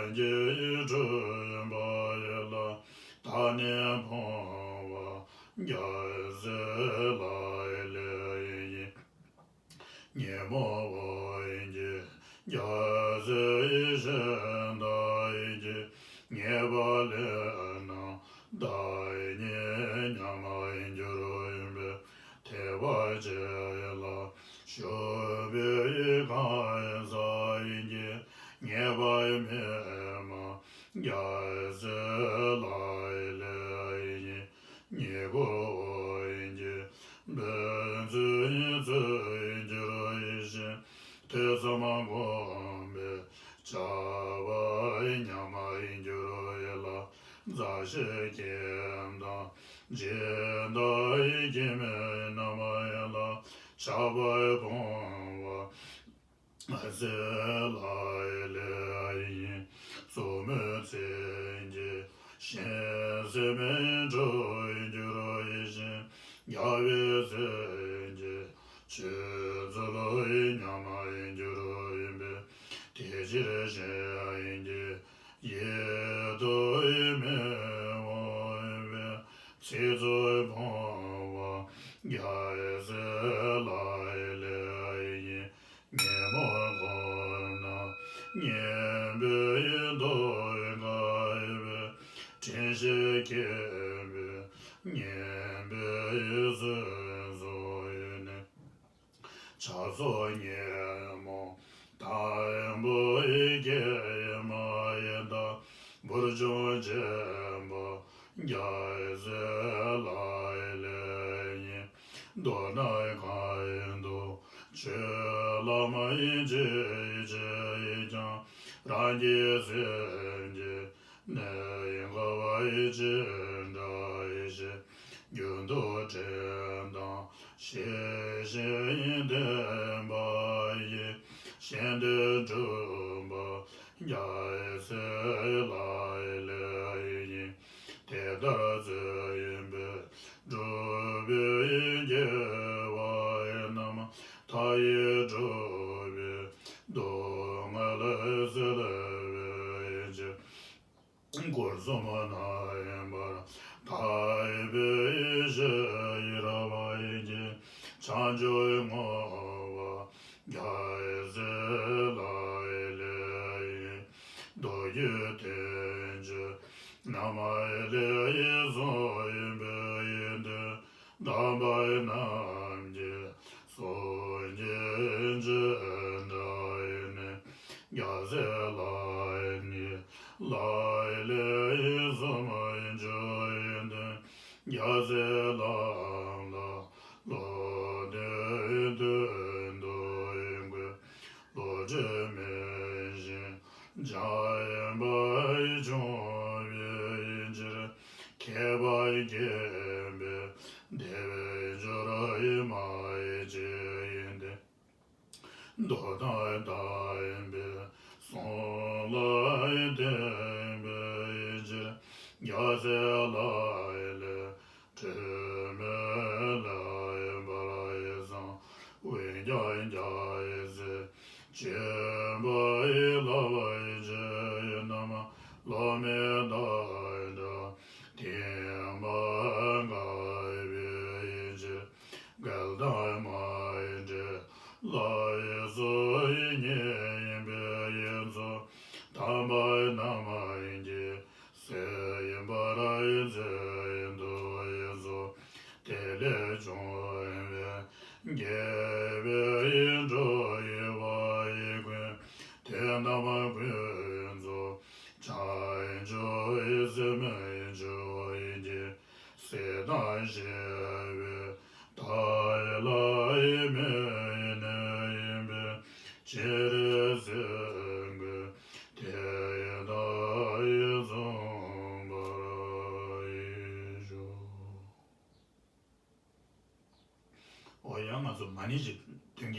རྒྱུད་ཡི་འཁྲུལ་པ་ཡི་ལ། བརྟགས་ནས་སྤོང་བ་རྒྱལ་སྲས་ལྷ་ཡི་ལས་ཡིན། ཉོན་མོངས་དབང་གིས་རྒྱལ་སྲས་ཡེ་ཤེས་དང་ཡིད་ཀྱིས། ཉེས་པ་ལས་རྣམས་བདག་ཉིད་ཉམས་འགྱུར་ཡིན་པས། ཐེག་པ་ཆེ་ལ་ཞུགས་པའི་གང་ཟག་ཡིན་གྱི། ཉེས་པ་མེད་མ་རྒྱལ་སྲས་ལྷ་ཡི་ལས་ཡིན། ཉེ་འཁོར་དབང་གིས་འབད་རྩོལ་ཡིན་ཚུལ་འགྱུར་ཡིན་ཞིང་། ཐོས་བསམ་སྒོམ་པས་བྱ་བ་ཉམས་འགྱུར་ཡིན་ལ། མཛའ་བཤེས་སྐྱེས་དང་སྦྱིན་བདག་ཡི་སྐྱེ་མེད་རྣམ་ཡིན་ལ། ཆགས་པ་སྤོང་བ་སྲས་ལྷ་ཡི་ལས་ཡིན། གཙོ་མོའི་མཚན་གྱིས་གཤིན་གསད་མིན་འཁྲུལ་འགྱུར་ཡིན་ཞིང་། རྒྱལ་བའི་མཚན་གྱིས་ཆོས་ཚུལ་ཉམས་འགྱུར་ཡིན་པས། དེ་ཕྱིར་གཤིན་གྱི་ཡིད་དུ་མི་འོང་བའི། ཚིག་རྩུབ་སྤོང་བ་རྒྱལ་སྲས་ལྷ་ཡི་ལས་ཡིན། ཉོན་མོངས་གོམས་ན་ངན་པའི་ཡིད་དུ་འགགས་པས། དྲན་ཤེས་སྐྱེས་པས་ངན་པའི་ཡིད་བཟོད་གཟུང་ཡོད་ནས། ཆགས་སོགས་ཉོན་མོངས་དང་པོ་ཡི་སྐྱེ་མ་ཡིན་ད། བུར་ཆུང་ཆེན་པོ་རྒྱལ་སྲས་ལྷ་ཡི་ལས་ཡིན། མདོར་ན་གང་ཡིན་དུ་ཆོས་ལམ་ཡིན་ཅི་ཡིན་ཀྱང་། རང་རྒྱལ་སེམས་ཀྱི་གནས་ཡིན་འགལ་བ་ཡི་ཅི་འདྲ་ཡི་ཞེས། རྒྱུན་དུ་དྲན་དང་ཤེས་བཞིན་ཡིན་བསྟེན་པ་ཡིས། གཤེན་དོན་གྲུབ་པ་རྒྱལ་སྲས་ལྷ་ཡི་ལས་ ལྟར་མཛད་ཡིན་པས། སྒྲུབ་པའི་དགེ་བ་རྣམས་མཐའ་ཡས་སྒྲུབ་པའི་སྡུག་བསྔལ་སེལ་བའི་ཕྱིར། སྒོ་གསུམ་རྣམ་པར་དག་པའི་ཞི་བ་ཡི་བྱང་ཆུབ་བསྔོ་བ་རྒྱལ་སྲས་ལག་ལེན་ཡིན། མདོ་རྒྱུད་བསྟན་བཅོས་རྣམ་ལས་གསུངས་པའི་དོན། དམ་པ་རྣམས་ཀྱི་གསུང་རྒྱུན་ཇི་འདྲ་ཡིན་ནས། རྒྱལ་སྲས་ལག་ལེན་ལག་ལེན་གསུམ་འབྱོར་ཡོན་ཏན། རྒྱལ་སྲས་ལམ་ལ་བློ་གཏད་དོན་དུ་འགོད། བློ་གྲོས་མེད་བཞིན་སྦྱངས་པ་བྱུང་བའི་ཕྱིར། མཁས་པ་མཁྱེན་པས་བདེ་བའི་འབྱོར་བ་མ་སྐྱེས་ཏེ། མདོ་དང་དམ་པའི་གསུང་ལ་བརྟེན་པའི་ཕྱིར། རྒྱལ་སྲས་ལག་ལེན་དྲི་མེད་ལེགས་པར་གསུངས། འོན་ཀྱང་རྒྱལ་སྲས་ཆེན་པོ་ཡི་བསླབ་བྱ་རྣམས། སློབ་མའི་བདག་སྒྲ་ཐོས་པ་དཀའ་བའི་ཕྱིར། འགལ་དང་མ་འདྲེས་ལ་སོགས་ཉན་པའི་ཚོགས། དམ་པ་རྣམས་ཀྱི་སྲས་ཡིན་པར་མཛད་དུ་གསོལ། དེ་ལས་བྱུང་བའི་དགེ་བའི་འབྲས་བུ་ཡི་ཀུན། དེ་རྣམས་ཀུན་རྫོགས་བྱང་ཆུབ་སེམས་མཆོག་ཡིན་ཏེ། སྲིད་དང་ཞི་བའི་མཐའ་ལ་ཡང་མི་གནས་པའི་ཕྱིར། སེམས་ཀུན་དེ་ལྟར་བཟུང་བར་ཤོག། འོ་ཡང་ང་ཚོ་མ་ཎི་ཞིག་